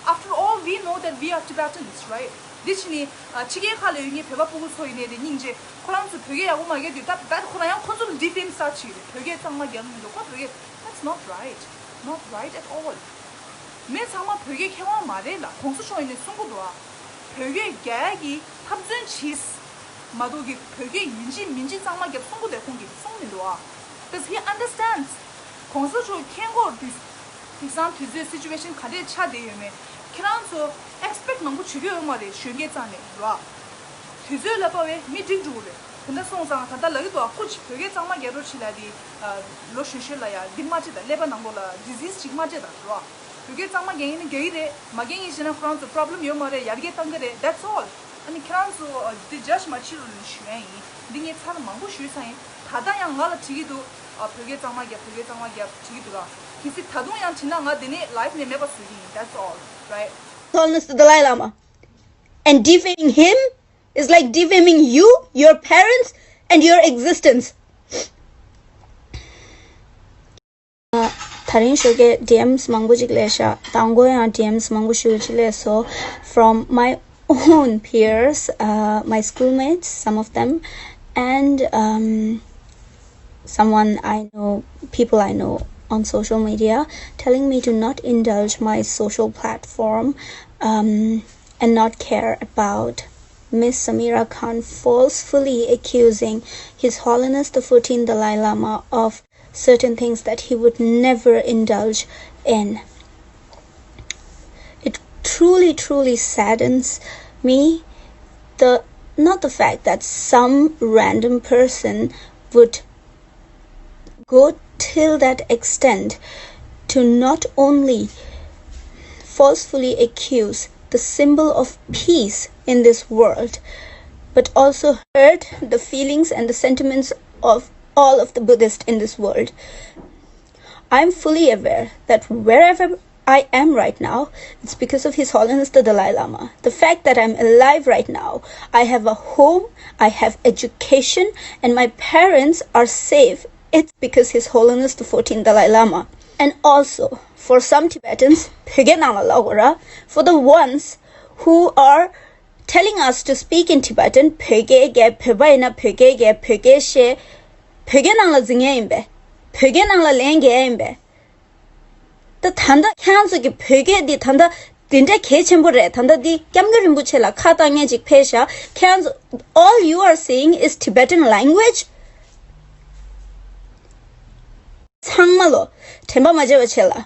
After all, we know that we are Tibetans, right? འདི་ཕྱི་ནས་ཨ། ཕྱི་རྒྱལ་ཁག་ལ་ཡོད་མཁན་བོད་པ་སྤུ་གུ་ཚོ་ཡིན་ནི་རེད། སྙིང་རྗེ། ཁོ་རང་ཚོ་བོད་སྐད་ཡག་པོ་མ་རྒྱག་དུས་ད་ད་ཁོ་རང་ཡང་ཁོ་ཚོ་ལ་ཌི་ཕེམ་ས་བྱེད་རེད། བོད་སྐད་གཙང་མ་རྒྱག་མི་འདུག་ཁོ་བོད་སྐད། That's not right. Not right at all. མི་ཚང་མ་བོད་སྐད་མཁས་དབང་མ་རེད་ལ། གོང་ས་མཆོག་ཡིན་ནས་གསུང་གི་འདུག་ཨ། བོད་སྐད་རྒྱག་ཡ་གི་འཐབ་རྩོད་བྱེད། མ་གཏོགས་ཀྱི་བོད་སྐད་ཡིན་གཅིག་མིན་གཅིག་གཙང་མ་རྒྱབ་གསུང་གི་འདུག་ཁོང་གིས་གསུང་མི་འདུག་ཨ། Because he understands. གོང་ས་མཆོག་མཁྱེན་གྱི་ཡོད་རེད། དེང་སང་དུས་ཚོད་སི་ཅུ་ཝེ་ཤན་ག་འདྲས་ཆགས་བསྡད་ཡོད་མེད་ཁྱེད་རང་ཚོ་ཨེག་སི་པེག་མང་པོ་བྱེད་ཀྱི་ཡོད་མ་རེད། གཞོན་སྐྱེས་རྩ་ནས་ར། དུས་ཚོད་ལ་དཔག་པའི་མི་འགྲིག་འགྲོ་གི་རེད། དེ་འདྲ་སོང་ཙང་ད་ལྟ་ལབ་ཀྱི་འདུག་ཨ། སྐུ་མཁྱེན་བོད་སྐད་གཙང་མ་རྒྱག་རོགས་བྱེད་ལབ་དེ། ལོ་གཞོན་གཞོན་ལ་ཡ་འདི་མ་བྱེད་ད། ཀླད་པ་ནང་ལོགས་ལ་ཌི་ཟིས་ཅིག་མ་བྱེད་ད་ར། བོད་སྐད་གཙང་མ་རྒྱག་ཡིན་ན་རྒྱག་གི་རེད། མ་རྒྱག་ཡིན་ཟེར་ན་ཁོ་རང་ཚོ་པོ་རོབ་ལེམ་ཡོད་མ་རེད། ཡར་རྒྱས་གཏང་གི་རེད། That's all. ཨ་ནི་ཁྱེད་རང་ཚོ་འདི་ཇཇ་མ་བྱེད་རོགས་ཞུ་ཡ་ཡིན། འདི་ངས་ཚར་མང་པོ་ཞུས་ཚར་ཡིན། ད་ལྟ་ཡང་ང་ལ་དྲིས་ཀྱི་འདུག་ཨ། བོད་སྐད་གཙང་མ་རྒྱབ། བོད་སྐད་གཙང་མ་རྒྱབ་དྲིས་ཀྱི་འདུག་ཨ། གལ་སྲིད་ད་དུང་ཡང་དྲིས་ན་ང་འདི་ནས་ལའིབ་ནས་མེད་པ་བཟོ་གི་ཡིན། That's all, right? Tallness to Dalai Lama. And defaming him is like defaming you, your parents, and your existence. ད་རིང་ཞོགས་ཀས་ཌི་ཨེམ་སི་མང་པོ་ཅིག་སླེབས་ཤག་དང་པོ་ཡང་ཌི་ཨེམ་སི་མང་པོ་ཞེ་པོ་ཅིག་སླེབས་སོང་། From my own peers, uh, my schoolmates, some of them, and um, someone I know, people I know on social media, telling me to not indulge my social platform um, and not care about Miss Samira Khan falsely accusing His Holiness the fourteenth Dalai Lama of certain things that he would never indulge in. It truly, truly saddens me, the not the fact that some random person would go till that extent to not only falsely accuse the symbol of peace in this world, but also hurt the feelings and the sentiments of all of the Buddhists in this world. I'm fully aware that wherever I am right now, it's because of His Holiness the Dalai Lama. The fact that I'm alive right now, I have a home, I have education, and my parents are safe, it's because His Holiness the fourteenth Dalai Lama. And also, for some Tibetans, བོད་སྐད་ནང་ལ་ལབ་དགོས་ར། For the ones who are telling us to speak in Tibetan, བོད་སྐད་རྒྱབ། བོད་པ་ཡིན་ན་བོད་སྐད་རྒྱབ། བོད་སྐད་བཤད། བོད་སྐད་ནང་ལ་འཛིང་ཡ་ཡིན་པས། བོད་སྐད་ནང་ལ་ལན་རྒྱག་ཡ་ཡིན་པས། ད་ད་ལྟ་ཁྱེད་རང་ཚོ་གི་བོད་སྐད་འདི་ད་ལྟ་འདི་འདྲ་གལ་ཆེན་པོ་རེད། ད་ལྟ་འདི་སྐྱབས་མགོན་རིན་པོ་ཆེ་ལ་ཁ་བཏང་མཁན་ཅིག་ཕེབས་ཤག་ཁྱེད་རང་ཚོ། All you are saying is Tibetan language. ཚང་མ་ལོ། དྲན་པ་མ་བརྗེད་པ་བྱེད་ལ།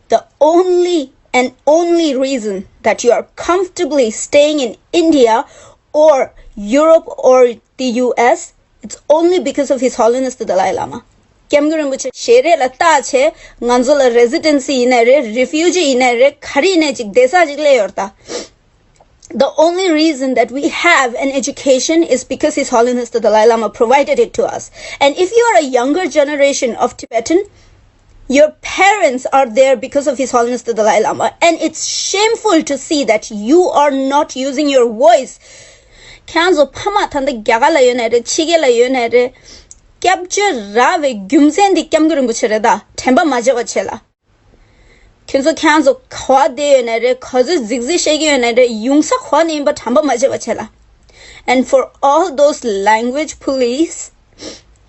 The only and only reason that you are comfortably staying in India or Europe or the U S, it's only because of His Holiness the Dalai Lama. སྐྱབས་མགོན་རིན་པོ་ཆེ་ཞལ་རས་ལ་བལྟས་བྱས་ང་ཚོ་ལ་རེ་སི་ཌེན་སི་ཡིན་ནའི་རེད། རེ་ཕུ་ཇི་ཡིན་ནའི་རེད། ག་རེ་ཡིན་ནའི་ཅིག་བསྡད་ས་ཅིག་སླེབས་ཡོད་རེད་ད། The only reason that we have an education is because His Holiness the Dalai Lama provided it to us. And if you are a younger generation of Tibetan, your parents are there because of His Holiness the Dalai Lama. And it's shameful to see that you are not using your voice. ཁྱེད་རང་ཚོ་ཕ་མ་ད་ལྟ་རྒྱ་གར་ལ་ཡོད་ནའི་རེད། ཕྱི་རྒྱལ་ལ་ཡོད་ནའི་རེད། སྐྱབས་བཅོལ་རག་པའི་རྒྱུ་མཚན་འདི་སྐྱབས་མགོན་རིན་པོ་ཆེ་རེད་ད། དྲན་པ་མ་བརྗེད་པ་བྱེད་ལ། ཁྱེད་ཚོ་ཁྱེད་ཚོ་ག་པར་བསྡད་ཡོད་ནའི་རེད། ག་ཚོད་རྫིག་རྫིག་བཤད་ཀྱི་ཡོད་ནའི་རེད། ཡོང་ས་ག་པར་ནས་ཡིན་པ་དྲན་པ་མ་བརྗེད་པ་བྱེད་ལ། And for all those language police,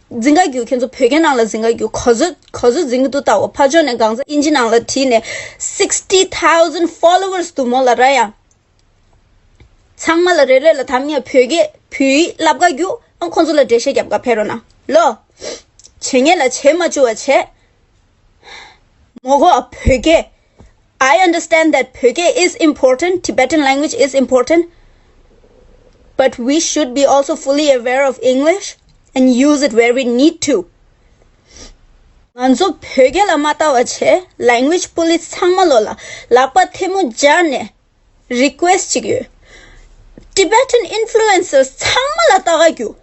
འཛིང་ག་རྒྱུག་ཁྱེད་ཚོ་བོད་སྐད་ནང་ལ་འཛིང་ག་རྒྱུག་ག་ཚོད་ག་ཚོད་འཛིང་གི་འདུག་ལྟ་བ། ཕར་ཕྱོགས་ནས་གང་ཟག་ཨིན་ཇི་ནང་ལ་བྲིས་ནས་sixty thousand followers འདུག་མོ་ལ་ར་ཡ། ཚང་མ་ལ་རེ་རེ་ལ་དམ་ཉེ་བོད་སྐད་བོད་ཡིག་བསླབ་ག་རྒྱུག་ཨང་ཁོང་ཚོ་ལ་འགྲེལ་བཤད་རྒྱབ་ག་ཕེབས་རོགས་གནང་ལོ། བྱེད་ངེས་ལ་བྱེད་མ་བཅུག་པ་བྱེད། མོ་གོ་ཨ་བོད་སྐད། I understand that བོད་སྐད is important, Tibetan language is important, but we should be also fully aware of English and use it where we need to. ང་ཚོ་བོད་སྐད་ལ་མ་ལྟ་བ་བྱས། language police ཚང་མ་ལོ་ལ་ལག་པ་ཐལ་མོ་སྦྱར་ནས་request ཅིག་ཡོད། Tibetan influencers ཚང་མ་ལ་ལྟ་ག་རྒྱུ།